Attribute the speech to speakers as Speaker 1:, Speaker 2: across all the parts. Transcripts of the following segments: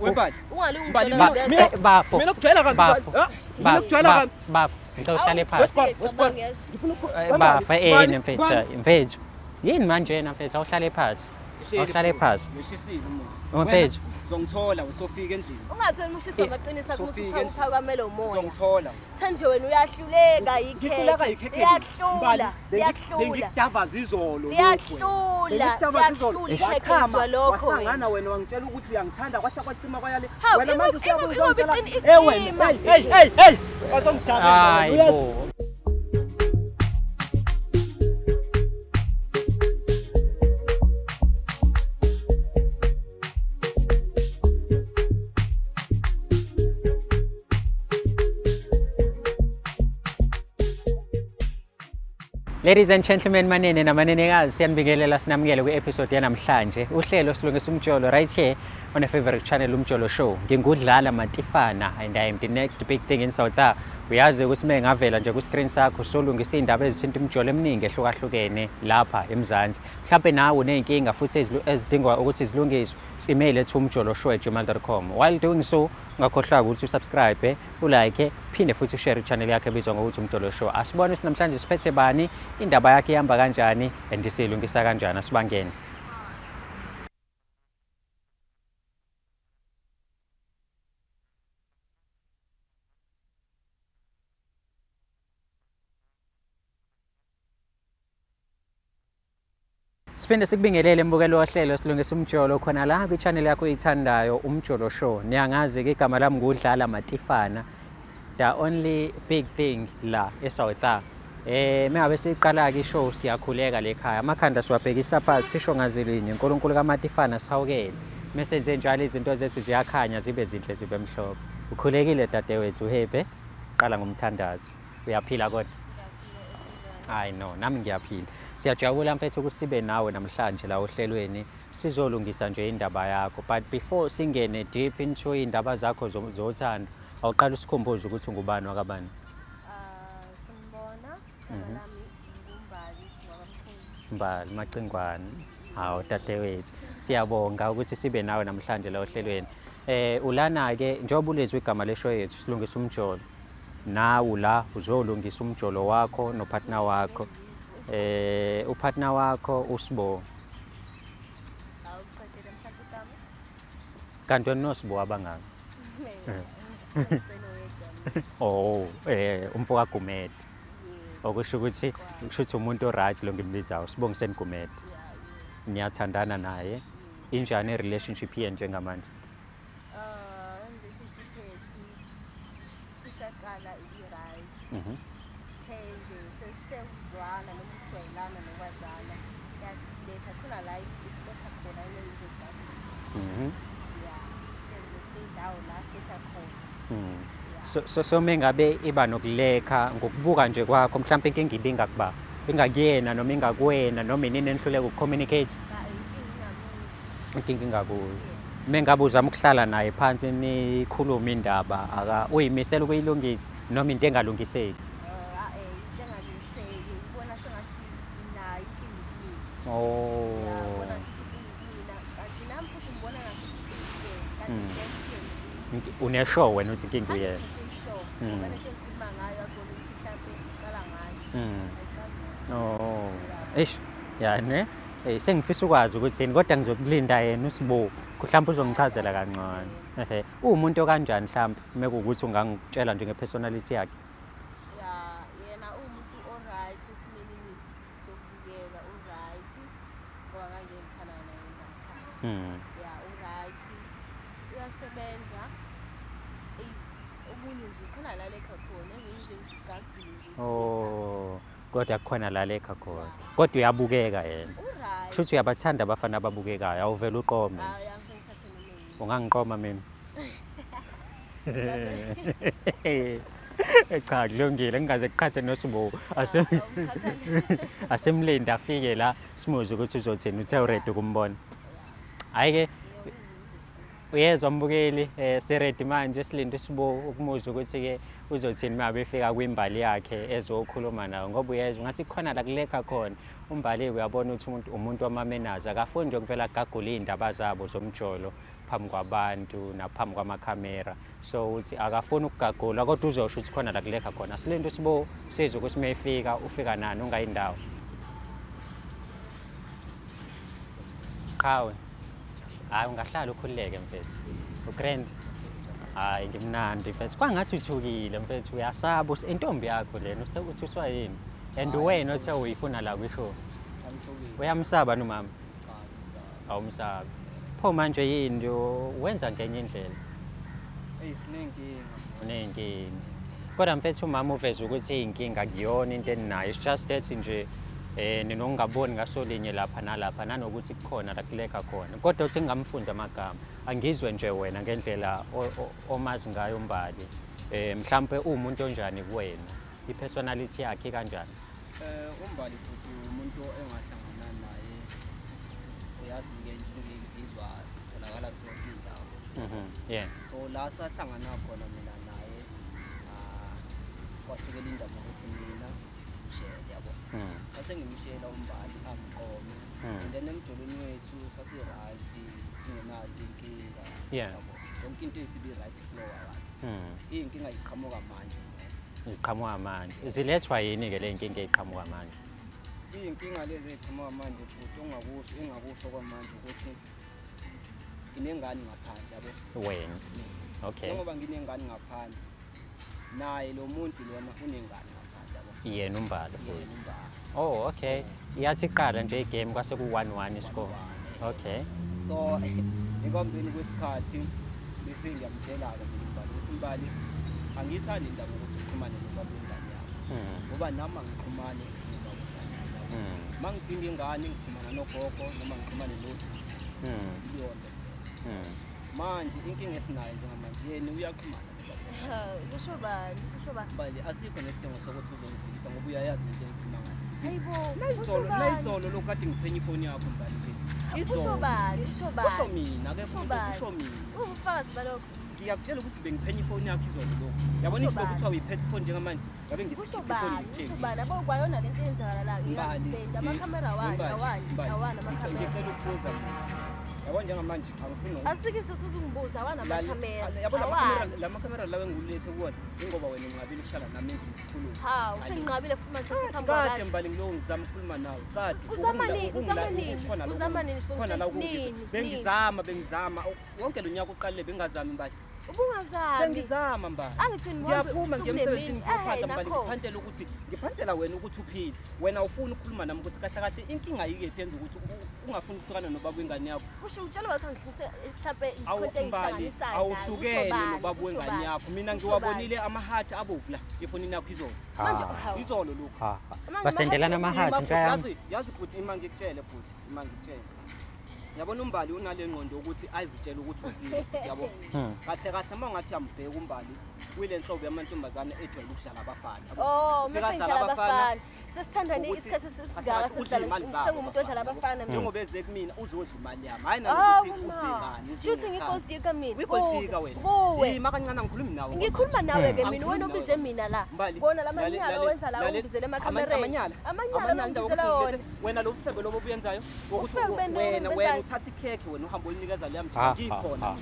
Speaker 1: Wembali.
Speaker 2: Ungalungi
Speaker 1: Mbali,
Speaker 2: utshela
Speaker 1: mina-
Speaker 2: ngibethe.
Speaker 1: mina-
Speaker 3: Bafo.
Speaker 1: Mina ukujwayela kabi.
Speaker 3: Bafo.
Speaker 1: Ha? Mina ukujwayela kabi.
Speaker 3: Bafo. Ngicela uhlale phansi.
Speaker 1: Wesibali, wesibali.
Speaker 2: Ngiyezwa.
Speaker 1: Ngifuna uku-
Speaker 3: Eh,
Speaker 1: Wembali,
Speaker 3: Bafo,
Speaker 1: Mbali,
Speaker 3: mfethu,
Speaker 1: Mbali.
Speaker 3: mfethu. Yini manje yena mfethu awuhlale phansi.
Speaker 1: Ngihleli
Speaker 3: Awuhlale
Speaker 1: bro.
Speaker 3: phansi.
Speaker 1: Ngehlisile umoya.
Speaker 3: Oh, mfethu.
Speaker 1: Wena, Uzongithola usofika endlini.
Speaker 2: Ungatholi ushiswa amaqiniso akho
Speaker 1: Sofika
Speaker 2: usupha
Speaker 1: endlini.
Speaker 2: uphakamele umoya.
Speaker 1: Uzongithola.
Speaker 2: Thenje wena uyahluleka
Speaker 1: Ngihluleka
Speaker 2: yikhekhe.
Speaker 1: yikhekhe.
Speaker 2: Iyakuhlula. Iyakuhlula.
Speaker 1: Bengikudavaza izolo.
Speaker 2: Iyakuhlula.
Speaker 1: Bengikudavaza izolo.
Speaker 2: Iyakuhlula ikhekhe lokho
Speaker 1: Wasangana
Speaker 2: wena.
Speaker 1: wena wangitshela ukuthi uyangithanda kwasha kwacima kwayale.
Speaker 2: Hawu,
Speaker 1: Wena manje usiyabuza uzongitshela.
Speaker 2: ingoba
Speaker 1: Eh wena.
Speaker 2: iqima.
Speaker 1: Hey hey hey hey. Wazongidabela.
Speaker 3: Hayi bo. Ladies and gentlemen, manene namanenekazi, siyanibingelela sinamukele kwi-episode yanamhlanje. Uhlelo silungisa umjolo right here on a favorite channel Umjolo Show. Ngingudlala Matifana and I am the next big thing in South Africa. Uyazi ukuthi uma ngavela nje ku-screen sakho solungisa iy'ndaba ezithinta umjolo eminingi ehlukahlukene lapha eMzansi. Mhlampe nawe uney'nkinga futhi ezidingwa ukuthi zilungiswe. Email ethu umjoloshow@gmail.com. While doing so, ungakhohlwa ukuthi usubscribe, ulike, phinde futhi ushare i-channel yakhe ebizwa ngokuthi Umjolo Show. Asibone ukuthi namhlanje siphethe bani, indaba yakhe ihamba kanjani and siyilungisa kanjani. Asibangene. Siphinde sikubingelele mbukelo wohlelo silungisa umjolo khona la kwi-channel yakho oyithandayo Umjolo Show. Niyangazi ke igama lami ngudlala Matifana. The only big thing la eSouth Africa. Mengabe siqala ke ishow siyakhuleka le ekhaya. Amakhanda siwabhekisa phansi sisho ngazilinye. uNkulunkulu kaMatifana sihawukele. Mesenze njalo izinto zethu ziyakhanya zibe zinhle zibe mhlophe. Ukhulekile dadewethu Hebe. Qala ngomthandazo. Uyaphila kodwa? Hayi no, nami ngiyaphila. Siyajabula mfethu ukuthi sibe nawe namhlanje la ohlelweni. Sizolungisa nje indaba yakho. But before singene deep into indaba zakho zothando, awuqala usikhumbuze ukuthi ungubani wakabani.
Speaker 2: Sanibona. Igama lami nguMbali wakwaMkhulu.
Speaker 3: Mbali Macingwane. Hawu dadewethu. Siyabonga ukuthi sibe nawe namhlanje la ohlelweni. Ulana ke njengoba ulezwe igama leshow yethu silungisa umjolo. Nawe la uzolungisa umjolo wakho nopartner wakho. Upartner wakho uSibo.
Speaker 2: Awuqedele mhlawumbe igama?
Speaker 3: Kanti wena unoSibo abangaki?
Speaker 2: Ngisebenzisele wedwa.
Speaker 3: Oh, umfo kaGumede.
Speaker 2: Yes.
Speaker 3: Okusho ukuthi kusho ukuthi umuntu oright lo ngimbizayo, Sibongiseni Gumede.
Speaker 2: Yeah, yes.
Speaker 3: Niyathandana naye. Injani i-relationship yenu njengamanje?
Speaker 2: Relationship yethu sisaqala i-right. Sithe nje sesithe ukuzwana noma ukujwayelana nokwazana. Yathi kuletha khona la ikuletha khona ile-ZW. Yeah. Indawo la khetha khona. Yeah.
Speaker 3: So mengabe iba nokulekha ngokubuka nje kwakho mhlawumbe inkinga ibingakuba ingakuyena noma ingakuwena noma inini enihluleka ukucommunicate?
Speaker 2: Cha, inkinga ingakuye.
Speaker 3: Inkinga ingakuye. Mengabe uzama ukuhlala naye phansi nikhulume indaba, aka uyimisela ukuyilungisa noma into engalungiseki?
Speaker 2: Into engalungiseki ubona sengathi nayo inkinga ikumina.
Speaker 3: Oh.
Speaker 2: Yeah, ubona sengathi inkinga ikumina. Kanti nami futhi ngibona ngathi inkinga ikuyena. Kanti vele inkinga ikumina.
Speaker 3: Uneshow wena uthi inkinga uyena.
Speaker 2: 100% sure. Ngoba lento engikhuluma ngayo akubona ukuthi mhlampe iqala ngayo. Ayiqali ngayo.
Speaker 3: Oh. Eish, ya ne? Sengifisa ukwazi ukuthi yini kodwa ngizokulinda yena uSibo. Mhlawumbe uzongichazela kancane. Ehe. Uwumuntu okanjani mhlawumbe mekuwukuthi ungangitshela nje ngepersonality yakhe?
Speaker 2: Ya, yena uwumuntu o-right esimeni sokubukeka, u-right. Ngoba ngangimthanda naye ngingamthandi. Ya, u-right. Uyasebenza. Eyi, okunye nje khona la lekha khona engize ngigagile nje.
Speaker 3: Oh, kodwa kukhona la lekha khona. Kodwa uyabukeka yena.
Speaker 2: U-right.
Speaker 3: Kusho ukuthi uyabathanda abafana ababukekayo, awuvele uqome.
Speaker 2: Hayi, angifuni ngithathe noma yini.
Speaker 3: Ungangiqoma mina? Cha, kulungile, ngingaze kuqhathe noSibo. Asimlinde afike la simuzwe ukuthi uzothini, uthe uready ukumbona. Hhayi-ke, uyezwa mbukeli, siready manje silinde uSibo ukumuzwa ukuthi-ke uzothini uma befika kwimbali yakhe ezokhuluma nayo, ngoba uyezwa ngathi kukhona la kulekha khona. Umbali uyabona ukuthi umuntu wamamenazi akafuni nje ukuvela agagule iy'ndaba zabo zomjolo. phambi kwabantu naphambi kwamakhamera. So uthi akafuni ukugagula kodwa uzosho ukuthi khona la kulekha khona. Silinde uSibo sizwe ukuthi mayefika ufika nani ungayindawo. Qhawe. Hayi ungahlala ukhululeke mfethu. Ugrand. Hayi ngimnandi mfethu. Kwangathi uthukile mfethu uyasaba intombi yakho lena uthuswa yini? And wena othe uyifuna la kwishow. Uyamsaba nomama? Awumsabi. Pho manje yini wenza ngenye indlela?
Speaker 1: Eyi sinenkinga.
Speaker 3: Uney'nkinga. Kodwa mfethu umama uveze ukuthi iy'nkinga kuyona into eninayo. It's just that nje ninokungaboni ngaso linye lapha nalapha nanokuthi kukhona la kulekha khona. Kodwa uthi ngingamfunza amagama. Angizwe nje wena ngendlela omazi ngayo uMbali. Mhlampe uwumuntu onjani kuwena? I-personality yakhe kanjani?
Speaker 1: UMbali futhi umuntu engahlangana naye, uyazi-ke njengey'nsizwa sitholakala zonke iy'ndawo.
Speaker 3: Yeah.
Speaker 1: So la sahlangana khona mina naye, kwasukela indaba ukuthi mina ngishele yabo. Sase ngimshela uMbali amqome. And then emjolweni wethu sasi-right, singenazo iy'nkinga. Yabo. Yonke into yethu ibi-right flow kahle. Iy'nkinga yiqhamuka manje.
Speaker 3: Ziqhamuka manje. Zilethwa yini-ke le nkinga eyiqhamuka manje?
Speaker 1: Iy'nkinga lezi ey'qhamuka manje futhi ongakusho, engakusho kwamanje ukuthi nginengane ngaphandle yabo.
Speaker 3: Wena. Okay.
Speaker 1: Njengoba nginengane ngaphandle, naye lo muntu lona unengane ngaphandle yabo.
Speaker 3: Yena uMbali futhi.
Speaker 1: Yena uMbali.
Speaker 3: Oh, okay. Iyathi iqala nje igame kwase ku 1-1 iscore. Okay.
Speaker 1: So ekuhambeni kwesikhathi bese ngiyamtshela-ke mina uMbali ukuthi Mbali angiyithandi indaba yokuthi uxhumane nobaba wengane yakho. Ngoba nami angixhumane nobaba wengane yakho. Uma ngidinga ingane ngixhumana nogogo noma ngixhumane nosisi. Iyona nto. Manje inkinga esinayo njengamanje yena uyaxhumana nobaba.
Speaker 2: Kusho bani? Kusho bani?
Speaker 1: Mbali asikho nesidingo sokuthi uzongibhekisa ngoba uyayazi lento engikhuluma ngayo.
Speaker 2: Hayibo, kusho bani?
Speaker 1: Nayizolo lokhu kade ngiphenya ifoni yakho Mbali nje.
Speaker 2: Kusho bani? Kusho bani?
Speaker 1: Kusho mina ke
Speaker 2: Kusho
Speaker 1: futhi
Speaker 2: bani?
Speaker 1: kusho mina.
Speaker 2: Ubufakazi balokho.
Speaker 1: Ngiyakutshela ukuthi bengiphenya ifoni yakho izolo lokhu. Yabona
Speaker 2: Kusho
Speaker 1: if
Speaker 2: bani?
Speaker 1: kuthiwa uyiphethe ifoni njengamanje, ngabe ngithi
Speaker 2: Kusho
Speaker 1: khipha ifoni
Speaker 2: bani? Kusho
Speaker 1: ngikutshengise.
Speaker 2: bani? Yabo kwayona lento eyenzakala la,
Speaker 1: Mbali,
Speaker 2: ngi-understand. Amakhamera awani,
Speaker 1: Mbali,
Speaker 2: awani,
Speaker 1: Mbali,
Speaker 2: awani amakhamera.
Speaker 1: Ngicela ukubuza mina. Yabo njengamanje angifuni nokuthi
Speaker 2: Asikise ukuthi ungibuze awani amakhamera.
Speaker 1: Yabo
Speaker 2: Awani.
Speaker 1: la makhamera lawa engikulethe kuwona ingoba wena unqabile ukuhlala nami endlini sikhulume.
Speaker 2: Hawu, senginqabile futhi manje sesiphambi
Speaker 1: Kade
Speaker 2: kwabantu.
Speaker 1: Mbali ngiloku ngizama ukukhuluma nawe. Kade.
Speaker 2: Uzama nini? Uzama nini? Uzama nini, Sibongiseni?
Speaker 1: Khona la ukungizwa.
Speaker 2: Nini?
Speaker 1: Bengizama, bengizama. Wonke lo nyaka uqalile bengazami Mbali.
Speaker 2: Ubungazami.
Speaker 1: Bengizama Mbali.
Speaker 2: Angithi wena uhambe
Speaker 1: Ngiyaphuma
Speaker 2: usuku
Speaker 1: ngiye emsebenzini
Speaker 2: nemini.
Speaker 1: ngiyophanda Mbali,
Speaker 2: Nakho.
Speaker 1: ngiphantela ukuthi ngiphantela wena ukuthi uphile. Wena awufuni ukukhuluma nami ukuthi kahle kahle inkinga yikephi yenza ukuthi ungafuni ukuhlukana nobaba wengane yakho.
Speaker 2: Kusho utshela wathi angihlukanise mhlambe
Speaker 1: Awu
Speaker 2: ikhonto
Speaker 1: Mbali,
Speaker 2: engihlanganisayo naye. Kusho
Speaker 1: awuhlukene
Speaker 2: bani?
Speaker 1: nobaba
Speaker 2: Kusho
Speaker 1: wengane
Speaker 2: bani?
Speaker 1: yakho. Mina
Speaker 2: Kusho
Speaker 1: ngiwabonile amahathi abovu la efonini yakho izolo.
Speaker 2: Manje
Speaker 3: Ah.
Speaker 2: hawu.
Speaker 1: Izolo lokhu.
Speaker 3: Ha.
Speaker 2: Manje
Speaker 3: Basendelana amahathi nja yami.
Speaker 1: Yazi yazi bhuti ima ngikutshele bhuti, ima ngikutshele. Yabona uMbali unale ngqondo ukuthi ayizitshele ukuthi uzile bhuti yabo. Kahle kahle uma ungathi uyambheka uMbali kuyile nhlobo yamantombazane ejwayele ukudlala abafana. Yabo.
Speaker 2: Oh,
Speaker 1: Ufika
Speaker 2: mase
Speaker 1: adlala
Speaker 2: ngidlala abafana. Sesithandane
Speaker 1: ukuthi
Speaker 2: isikhathi esingaka
Speaker 1: kahle kahle udla
Speaker 2: sesidlala
Speaker 1: imali zabo
Speaker 2: sengumuntu odlala abafana mina.
Speaker 1: Njengoba eze kumina uzodla imali yami. Hayi
Speaker 2: Hawu
Speaker 1: nanokuthi
Speaker 2: ma.
Speaker 1: uze ngani. uze
Speaker 2: Shuthi
Speaker 1: ngethando.
Speaker 2: ngigold digger mina.
Speaker 1: Uyigold digger wena.
Speaker 2: Kuwe.
Speaker 1: Yima kancane angikhulumi nawe.
Speaker 2: Ngikhuluma nawe ke mina
Speaker 1: Angikhulumi
Speaker 2: wena
Speaker 1: nawe.
Speaker 2: ubize mina la.
Speaker 1: Mbali,
Speaker 2: Bona lamanyala owenza la ungibizele emakhamereni.
Speaker 1: Amanyala.
Speaker 2: Amanyala
Speaker 1: Amanyala indaba
Speaker 2: ongibizela
Speaker 1: yokuthi
Speaker 2: wona.
Speaker 1: ulethe- wena lo bufebe lobo obuyenzayo wokuthi
Speaker 2: Ubufebe beni
Speaker 1: wena
Speaker 2: obenzayo?
Speaker 1: wena uthatha ikhekhe wena uhamba ulinikeza leya mjitha ngikhona.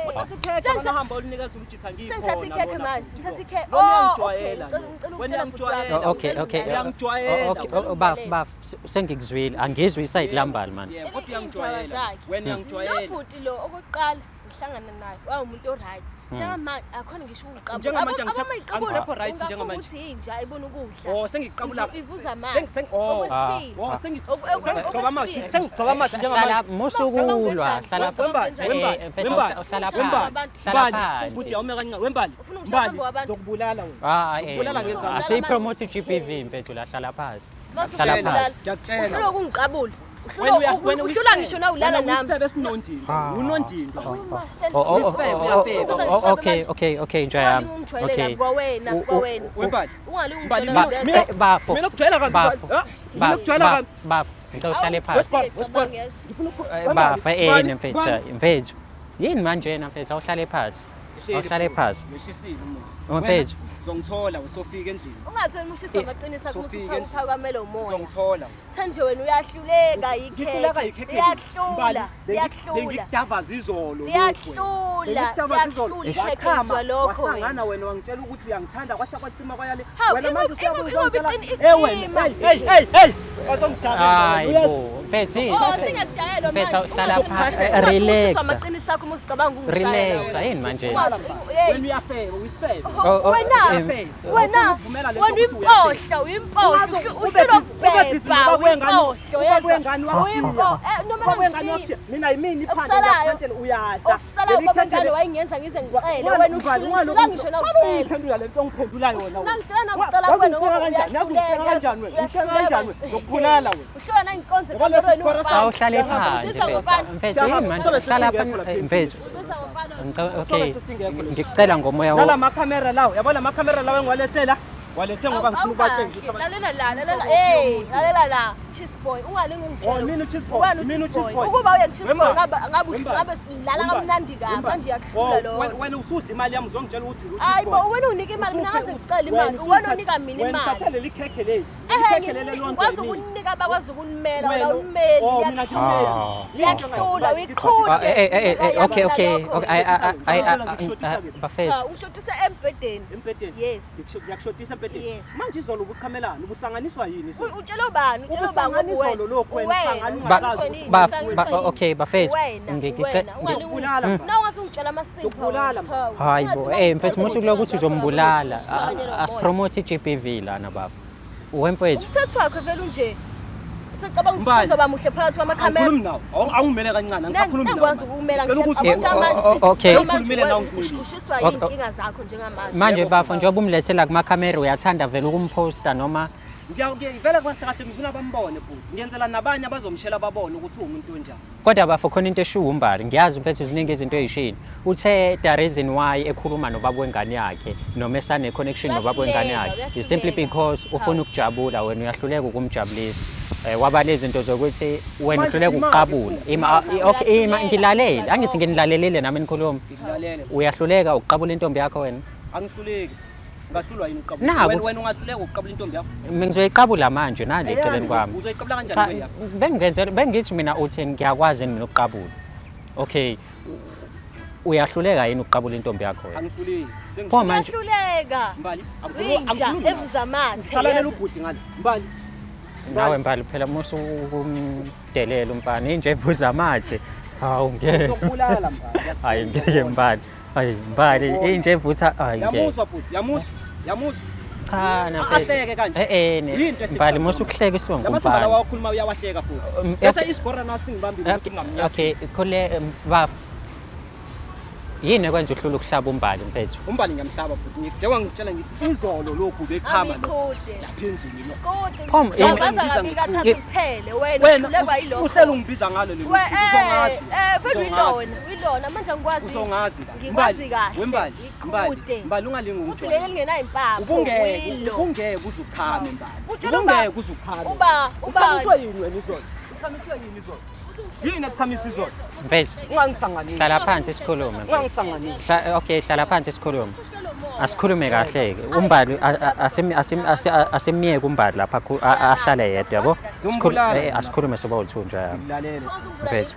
Speaker 1: Uthatha ikhekhe
Speaker 2: Senza-
Speaker 1: wena uhamba ulinikeza umjitha ngikhona.
Speaker 2: Sengithatha ikhekhe
Speaker 1: lona
Speaker 2: manje,
Speaker 1: bhuti
Speaker 2: ngithatha
Speaker 1: lo.
Speaker 2: ikhekhe.
Speaker 1: Lona
Speaker 2: Oh,
Speaker 1: uyangijwayela
Speaker 2: okay,
Speaker 1: lo.
Speaker 2: ngicela
Speaker 1: Wena
Speaker 2: ukutshela bhuti wami.
Speaker 1: uyangijwayela.
Speaker 3: Okay, okay.
Speaker 1: Uyangijwayela.
Speaker 3: Okay, oh, baf baf sengikuzwile. Angizwe iside lambali man.
Speaker 1: Yebo, kodwa
Speaker 2: Tshela iy'ndaba
Speaker 1: uyangijwayela.
Speaker 2: zakhe.
Speaker 1: Wena uyangijwayela.
Speaker 2: Lo bhuti lo okokuqala ngihlangana naye wawumuntu o-right. Njengamanje akhona ngisho ukuqabula.
Speaker 1: Njengamanje angisekho right njengamanje.
Speaker 2: Ukuthi inja ibona ukudla.
Speaker 1: Oh, sengiqabula.
Speaker 2: Ivuza amanzi.
Speaker 1: Oh.
Speaker 2: Okwesibili.
Speaker 1: Oh,
Speaker 2: Okwesibili.
Speaker 1: sengigcoba amathe, sengigcoba amathe
Speaker 3: Hlala
Speaker 1: njengamanje.
Speaker 3: musukulwa, hlala
Speaker 1: Wembali, wembali,
Speaker 3: mfethu,
Speaker 1: wembali,
Speaker 3: uhlala
Speaker 1: wembali,
Speaker 3: phansi. Hlala
Speaker 1: Mbali,
Speaker 3: phansi.
Speaker 1: bhuti awume kancane, wembali.
Speaker 2: Ufuna ungishaya
Speaker 1: Mbali,
Speaker 2: phambi kwabantu?
Speaker 1: Ngizokubulala wena.
Speaker 3: Ah,
Speaker 1: Ngizokubulala ngezandla.
Speaker 3: Asiyipromote i-GBV mfethu la hlala phansi.
Speaker 2: Mase
Speaker 3: Hlala
Speaker 2: usuyabulala.
Speaker 3: phansi.
Speaker 1: Ngiyakutshela.
Speaker 2: Uhlulwa ukungiqabula.
Speaker 1: Wena wena
Speaker 2: Uhlulwa ngisho na ulala
Speaker 1: wena
Speaker 2: nami.
Speaker 1: uyisifebe esinondindwa. Unondindwa.
Speaker 3: Oh, oh, oh,
Speaker 1: Sisifebe,
Speaker 3: oh,
Speaker 1: siyafeba.
Speaker 3: oh, oh, okay, okay, okay, nja yami.
Speaker 2: Ungijwayele
Speaker 3: Okay.
Speaker 2: kabi kwawena, kwawena.
Speaker 1: Wembali.
Speaker 2: Ungali
Speaker 1: Mbali,
Speaker 2: ungijwayela
Speaker 1: mina-
Speaker 2: kabi.
Speaker 3: Bafo.
Speaker 1: Mina ukujwayela kabi,
Speaker 3: Bafo.
Speaker 1: Mbali. Ah, mina ukujwayela kabi.
Speaker 3: Bafo, ngicela uhlale phansi.
Speaker 2: Awungijwayele.
Speaker 3: Bafa, mfethu, mfethu. Yini manje yena mfethu awuhlale phansi. Awuhlale phansi.
Speaker 1: Ngehlisile umoya.
Speaker 3: Mfethu.
Speaker 1: Uzongithola usofika endlini.
Speaker 2: Ungathi wena ushiswa amaqiniso akho
Speaker 1: Sofika endlini.
Speaker 2: usuphakamela umoya.
Speaker 1: Uzongithola.
Speaker 2: Thenje wena uyahluleka
Speaker 1: Ngihluleka
Speaker 2: yikhekhe.
Speaker 1: yikhekhe.
Speaker 2: Iyakuhlula, iyakuhlula.
Speaker 1: Bengikudavaza izolo.
Speaker 2: Iyakuhlula,
Speaker 1: Bengikudavaza izolo.
Speaker 2: iyakuhlula ikhekhe lokho wena.
Speaker 1: Wasangana wena wangitshela ukuthi uyangithanda kwasha kwatsima kwayale.
Speaker 2: Hawu,
Speaker 1: Wena manje usuyabuya uzongitshela.
Speaker 2: ingoba
Speaker 1: Eh wena.
Speaker 2: iqima.
Speaker 1: Hey hey hey. Bazongidabela.
Speaker 3: Hayi bo, mfethu.
Speaker 2: Oh, singakudayelwa
Speaker 3: Mfethu,
Speaker 2: manje.
Speaker 3: hlala
Speaker 2: Ungathi
Speaker 3: phansi,
Speaker 2: ushiswa
Speaker 3: relaxa.
Speaker 2: amaqiniso akho uma usucabanga ukungishaya.
Speaker 3: Relaxa, yini manje?
Speaker 2: Ungathi-
Speaker 1: Wena uyafeba, uyisifebe.
Speaker 3: Oh, oh,
Speaker 2: Wena, wena,
Speaker 1: Uvumela lento
Speaker 2: wena
Speaker 1: ukuthi
Speaker 2: uyimpohlo, uyimpohlo, uhlulwa ukubhebha, uyimpohlo,
Speaker 1: Wengane
Speaker 2: uyimpohlo. Eh, noma
Speaker 1: wengane
Speaker 2: ngishiya.
Speaker 1: wakushiya. Mina yimini iphande
Speaker 2: Okusalayo-
Speaker 1: ngiyaphandela uyadla.
Speaker 2: Okusalayo
Speaker 1: Leli
Speaker 2: ubaba
Speaker 1: khekhe
Speaker 2: wengane
Speaker 1: le-
Speaker 2: wayengenza ngize ngicele, wena uhlula ngisho nawucela.
Speaker 1: Ungiphendula lento ongiphendula yona wena.
Speaker 2: Nangihlula nakucela kuwena ngoba
Speaker 1: Yazi ungifika kanjani wena? Ungifika kanjani wena? Ngokubulala wena.
Speaker 2: Uhlula nanginkonzo
Speaker 1: Ngoba lesi
Speaker 2: ekamerweni
Speaker 1: sikhwara
Speaker 2: umfana.
Speaker 3: Awuhlale phansi.
Speaker 2: Uzizwa ngofana.
Speaker 3: Mfethu, yini manje? Hlala phansi. Mfethu.
Speaker 2: Uzizwa ngofana.
Speaker 3: Okay.
Speaker 1: Sesingekho leso.
Speaker 3: Ngikucela ngomoya
Speaker 1: Nala makhamera lawo, yabo la makhamera lawo engiwalethela, walethe ngoba ngifuna ukubatshengisa.
Speaker 2: Lalela la, lalela, hey, lalela la. Cheese boy, ungalingi ungitshele.
Speaker 1: Oh, mina u-cheese boy,
Speaker 2: Wena
Speaker 1: mina
Speaker 2: u-cheese boy.
Speaker 1: u-cheese boy.
Speaker 2: Ukuba uyena cheese boy
Speaker 1: Wemba,
Speaker 2: ngabe ngabe
Speaker 1: wemba,
Speaker 2: ngabe silala
Speaker 1: wemba,
Speaker 2: kamnandi kabi,
Speaker 1: wemba.
Speaker 2: manje iyakuhlula
Speaker 1: Oh,
Speaker 2: lo.
Speaker 1: Wena usudla imali yami uzongitshela ukuthi u-cheese
Speaker 2: Hayi
Speaker 1: boy.
Speaker 2: bo, wena unika imali, mina ngaze ngicela imali. Wena unika mina
Speaker 1: Wena
Speaker 2: imali.
Speaker 1: uthatha leli khekhe leli.
Speaker 2: Ehhe,
Speaker 1: Ikhekhe leli londwa
Speaker 2: ngikwazi
Speaker 1: yimina.
Speaker 2: ukunika bakwazi ukunimela, wena
Speaker 1: Wena-
Speaker 2: ummeli,
Speaker 1: Oh, mina
Speaker 2: iyakuhlula.
Speaker 3: Ah.
Speaker 2: Iyakuhlula,
Speaker 3: Ah,
Speaker 2: uyiqhude.
Speaker 3: eh eh eh okay okay okay ay ay ay bafethu.
Speaker 2: Cha, ungishotisa embhedeni.
Speaker 1: Embhedeni.
Speaker 2: Yes.
Speaker 1: Ngiyakushotisa embhedeni.
Speaker 2: Yes.
Speaker 1: Manje izolo ubuchamelana, ubusanganiswa yini izolo?
Speaker 2: Utshela ubani? Utshela ubani ngoba
Speaker 1: Ubusanganiswa
Speaker 2: wena?
Speaker 1: lokhu wena,
Speaker 2: Wena,
Speaker 3: Ba
Speaker 2: usanganiswa yini?
Speaker 3: ba
Speaker 2: Usanganiswa
Speaker 3: ba
Speaker 2: yini?
Speaker 3: okay bafethu.
Speaker 2: Wena, wena, ungalingi
Speaker 1: Ngiyakubulala, mfana.
Speaker 2: Na ungathi ungitshela amasimba.
Speaker 1: Ngiyakubulala, mfana.
Speaker 3: Hayi bo, eh mfethu musukuloku ukuthi uzombulala. Asipromote i-GBV lana baba. Wemfethu.
Speaker 2: Umthetho wakhe vele unje. Usecabanga ukuthi
Speaker 1: Mbali.
Speaker 2: uzoba muhle phakathi kwamakhamera.
Speaker 1: Angikhulumi nawe. Awungimele kancane, angisakhulumi nawe.
Speaker 2: Nangikwazi ukumela
Speaker 1: Ngicela ukuthi
Speaker 2: njengamanje.
Speaker 3: Okay.
Speaker 1: Ngikhulumile nawe ngikhulumile.
Speaker 2: Ushiswa yinkinga zakho njengamanje.
Speaker 3: Manje bafo njengoba umlethela kumakhamera uyathanda vele ukumposta noma
Speaker 1: Vele kahle kahle ngifuna bambone bhuti. Ngiyenzela nabanye abazomshela babone ukuthi uwumuntu onjani.
Speaker 3: Kodwa bafo khona into eshiwo uMbali, ngiyazi mfethu ziningi izinto ey'shilo. Uthe the reason why ekhuluma nobaba wengane yakhe noma esane-connection nobaba wengane yakhe is simply
Speaker 2: Uyahluleka.
Speaker 3: because ufuna ukujabula, wena uyahluleka ukumjabulisa. Waba nezinto zokuthi wena
Speaker 1: Manje
Speaker 3: uhluleka
Speaker 1: imali,
Speaker 3: ukuqabula. Ima, okay, ima
Speaker 2: Uyahluleka.
Speaker 3: ngilalele, angithi nginilalelile nami nikhuluma.
Speaker 1: Ngikulalele.
Speaker 3: Uyahluleka ukuqabula intombi yakho wena.
Speaker 1: Angihluleki. Ungahlulwa yini ukuqabula?
Speaker 3: Naku.
Speaker 1: Wena wena ungahluleka ukuqabula intombi yakho?
Speaker 3: Mina ngizoyiqabula manje nale eceleni kwami.
Speaker 1: Uzoyiqabula kanjani
Speaker 3: Cha,
Speaker 1: wena yakho?
Speaker 3: bengenzela bengithi mina uthi ngiyakwazi yini mina ukuqabula. Okay. Uyahluleka yini ukuqabula intombi yakho wena?
Speaker 1: Angihluleki.
Speaker 3: Pho manje
Speaker 2: Uyahluleka.
Speaker 1: Mbali,
Speaker 2: Inja
Speaker 1: angikhulumi.
Speaker 2: evuza amathe.
Speaker 1: Salalela
Speaker 2: yezwa.
Speaker 1: ubhuti ngale. Mbali.
Speaker 3: Nawe Mbali phela musu ukumdelela umfana inje evuza amathe. Hawu ngeke.
Speaker 1: Uzokubulala Mbali.
Speaker 3: Hayi ngeke Mbali. Hayi Mbali inje evutha hayi ngeke.
Speaker 1: Yamuzwa bhuti, yamuzwa. Yamuzwa.
Speaker 3: Cha na
Speaker 1: Ahleke kanje.
Speaker 3: Eh eh
Speaker 1: Yinto ehlekisayo
Speaker 3: Mbali musu
Speaker 1: njengoba.
Speaker 3: ukuhleka isiwa
Speaker 1: Lamasimba lawa
Speaker 3: ngumfana.
Speaker 1: wakhuluma uyawahleka futhi. Bese isigora naso singibambile ukuthi ngingamnyathi.
Speaker 3: Okay, khule baf. Yini ekwenza uhlula ukuhlaba uMbali mfethu?
Speaker 1: Umbali ngiyamhlaba bhuti. Njengoba ngitshela ngithi izolo lokhu bekhama lo.
Speaker 2: Amikhude.
Speaker 1: Lapha endlini lo.
Speaker 2: Kude.
Speaker 3: Pho,
Speaker 2: Javaza
Speaker 1: ngibiza
Speaker 2: kabili kathathu kuphele wena
Speaker 1: Wena
Speaker 2: uhlulekwa yilokho.
Speaker 1: uhlelo ungibiza ngalo leli.
Speaker 2: We
Speaker 1: Uzongazi.
Speaker 2: vele uyilona, uyilona manje angikwazi.
Speaker 1: Uzongazi Mbali.
Speaker 2: Ngikwazi kahle.
Speaker 1: Wembali. Mbali.
Speaker 2: Iqhude.
Speaker 1: Mbali ungalingi
Speaker 2: Futhi leli lingenayo impapho.
Speaker 1: Ubungeke,
Speaker 2: uyilo.
Speaker 1: ubungeke uzuchame Mbali.
Speaker 2: Utshela uba-
Speaker 1: Ubungeke uzuchame.
Speaker 2: Uba uba
Speaker 1: Uchamiswe yini wena izolo? Uchamiswe yini izolo? Yini ekuchamisa izolo?
Speaker 3: Mfethu,
Speaker 1: Ungangisanganisi.
Speaker 3: hlala phansi sikhulume. mfethu.
Speaker 1: Ungangisanganisi.
Speaker 3: Okay, hlala phansi sikhulume. Asikhulume kahle ke. Umbali asimiyeke uMbali lapha ahlale yedwa yabo.
Speaker 1: Ngimbulala mina.
Speaker 3: Asikhulume soba u2 nje yami.
Speaker 1: Ngikulalele.
Speaker 3: Mfethu.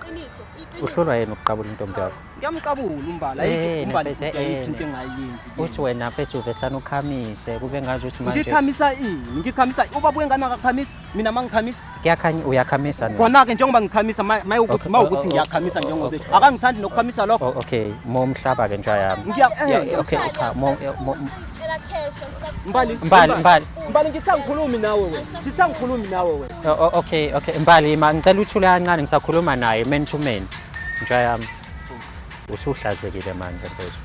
Speaker 3: Uhlulwa yini ukuqabula intombi yakho?
Speaker 1: Ngiyamqabula uMbali.
Speaker 3: Eh,
Speaker 1: Ayikho uMbali
Speaker 3: mfethu,
Speaker 1: futhi ayikho
Speaker 3: eh,
Speaker 1: into engayenzi. kimi.
Speaker 3: Uthi wena mfethu uvesana ukhamise kube ngazi ukuthi manje
Speaker 1: Ngikhamisa ini? Ngikhamisa ubaba wengane akakhamisi, mina mangikhamisa.
Speaker 3: kuyakhanya uyakhamisa no.
Speaker 1: Khona ke njengoba ngikhamisa maye ukuthi
Speaker 3: Okay,
Speaker 1: mawukuthi
Speaker 3: oh, oh,
Speaker 1: ngiyakhamisa
Speaker 3: oh,
Speaker 1: njengoba
Speaker 3: okay.
Speaker 1: esho. Akangithandi nokukhamisa lokho.
Speaker 3: Oh, okay, momhlaba ke nja yami.
Speaker 1: Ngiya
Speaker 3: Okay, cha mo
Speaker 2: Ngitshela cash angisakufuni.
Speaker 1: Mbali,
Speaker 3: Mbali, Mbali.
Speaker 1: Mbali ngithi angikhulumi nawe wena. Ngithi angikhulumi nawe wena.
Speaker 3: Oh, oh, okay, okay. Mbali ma ngicela uthule kancane ngisakhuluma naye man to man. Nja yami. Usuhlazekile manje mfethu.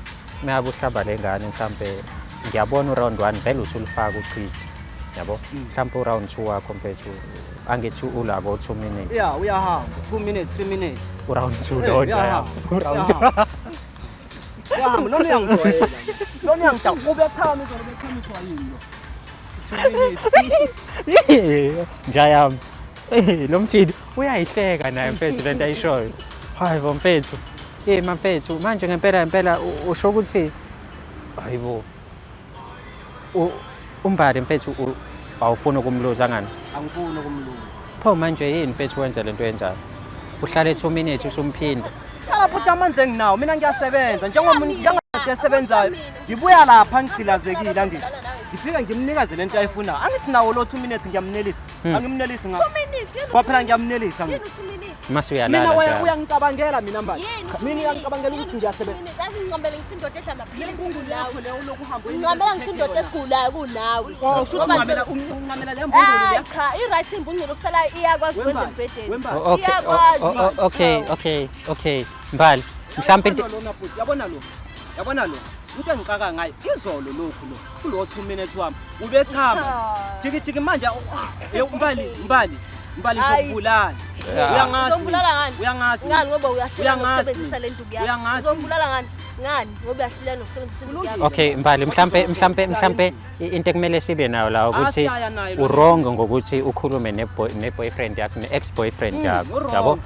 Speaker 3: Maybe uhlaba le ngane mhlambe ngiyabona uround 1 vele usulifaka uchithe. Yabo? Mhlambe uround 2 wakho mfethu angithi ulabo 2 minutes.
Speaker 1: Yeah, uyahamba. 2 minutes, 3 minutes.
Speaker 3: Uround 2
Speaker 1: Eh,
Speaker 3: lo nja
Speaker 1: uyahamba.
Speaker 3: yami. Uround 2.
Speaker 1: Uyahamba. Uyahamba, lona uyangijwayela. Lona uyangidaba. Ubethama izolo bekhamiswa yini lo? 2 minutes.
Speaker 3: Nja yami. Eh, lo mjidi uyayihleka naye mfethu lento ayishoyo. Hayi bo mfethu. Eh mfethu, manje ngempela ngempela usho ukuthi hayibo. UMbali mfethu awufuni ukumluza ngani?
Speaker 1: Angifuni ukumluza.
Speaker 3: Pho manje yini mfethu wenza lento enjalo? Uhlale 2 minutes usumphinda.
Speaker 1: Qala futhi amandla enginawo, mina ngiyasebenza njengomuntu njengade esebenzayo. Ngibuya lapha ngigqilazekile angithi. Ngifike ngimnikaze lento ayifunayo. Angithi nawo lo 2 minutes ngiyamnelisa. Angimnelisi nga.
Speaker 2: 2 minutes yini?
Speaker 1: Kwaphela ngiyamnelisa
Speaker 2: Yini
Speaker 1: ngithi.
Speaker 2: 2 minutes?
Speaker 3: Mase
Speaker 1: Mina
Speaker 3: uyalala
Speaker 1: wena
Speaker 3: njalo.
Speaker 1: uyangicabangela mina Mbali.
Speaker 2: Yini two
Speaker 1: Mina
Speaker 2: minutes?
Speaker 1: uyangicabangela
Speaker 2: Yini
Speaker 1: ukuthi
Speaker 2: two
Speaker 1: ngiyasebenza.
Speaker 2: minutes? Yazi ngincamela ngisho indoda edla amaphilisi kunawe.
Speaker 1: Leyo ulokhu uhamba
Speaker 2: Ngincamela ngisho indoda egulayo kunawe.
Speaker 1: Oh, shuthi
Speaker 2: Ngoba nje-
Speaker 1: uncamela uncamela le mbungulu
Speaker 2: Hayi
Speaker 1: leya.
Speaker 2: cha, i-right imbungulu kusalayo iyakwazi ukwenza
Speaker 1: Wembali,
Speaker 2: embhedeni.
Speaker 1: wembali.
Speaker 3: Okay,
Speaker 2: Iyakwazi.
Speaker 3: okay, okay, okay. Mbali, mhlawumbe into
Speaker 1: Yabona lona bhuti, yabona lo. Yabona lo. Into engixaka ngayo izolo lokhu lo. Kulo 2 minutes wami ubechama.
Speaker 2: Ah.
Speaker 1: Jiki jiki manje Mbali, Mbali. Mbali
Speaker 2: Hayi.
Speaker 1: ngizokubulala.
Speaker 3: Yeah.
Speaker 1: Uyangazi.
Speaker 2: Uzongibulala ngani?
Speaker 1: Uyangazi.
Speaker 2: Ngani ngoba uyahluleka
Speaker 1: Uyangazi.
Speaker 2: nokusebenzisa le nduku yakho.
Speaker 1: Uyangazi.
Speaker 2: Uzongibulala ngani? Ngani ngoba uyahluleka nokusebenzisa induku yakho.
Speaker 3: Okay Mbali, mhlambe mhlambe mhlambe into ekumele sibe nayo la ukuthi
Speaker 1: Asiyaya nayo lo.
Speaker 3: u-wrong ngokuthi ukhulume ne boyfriend yakho ne ex boyfriend yakho
Speaker 1: u-wrong.
Speaker 3: yabo.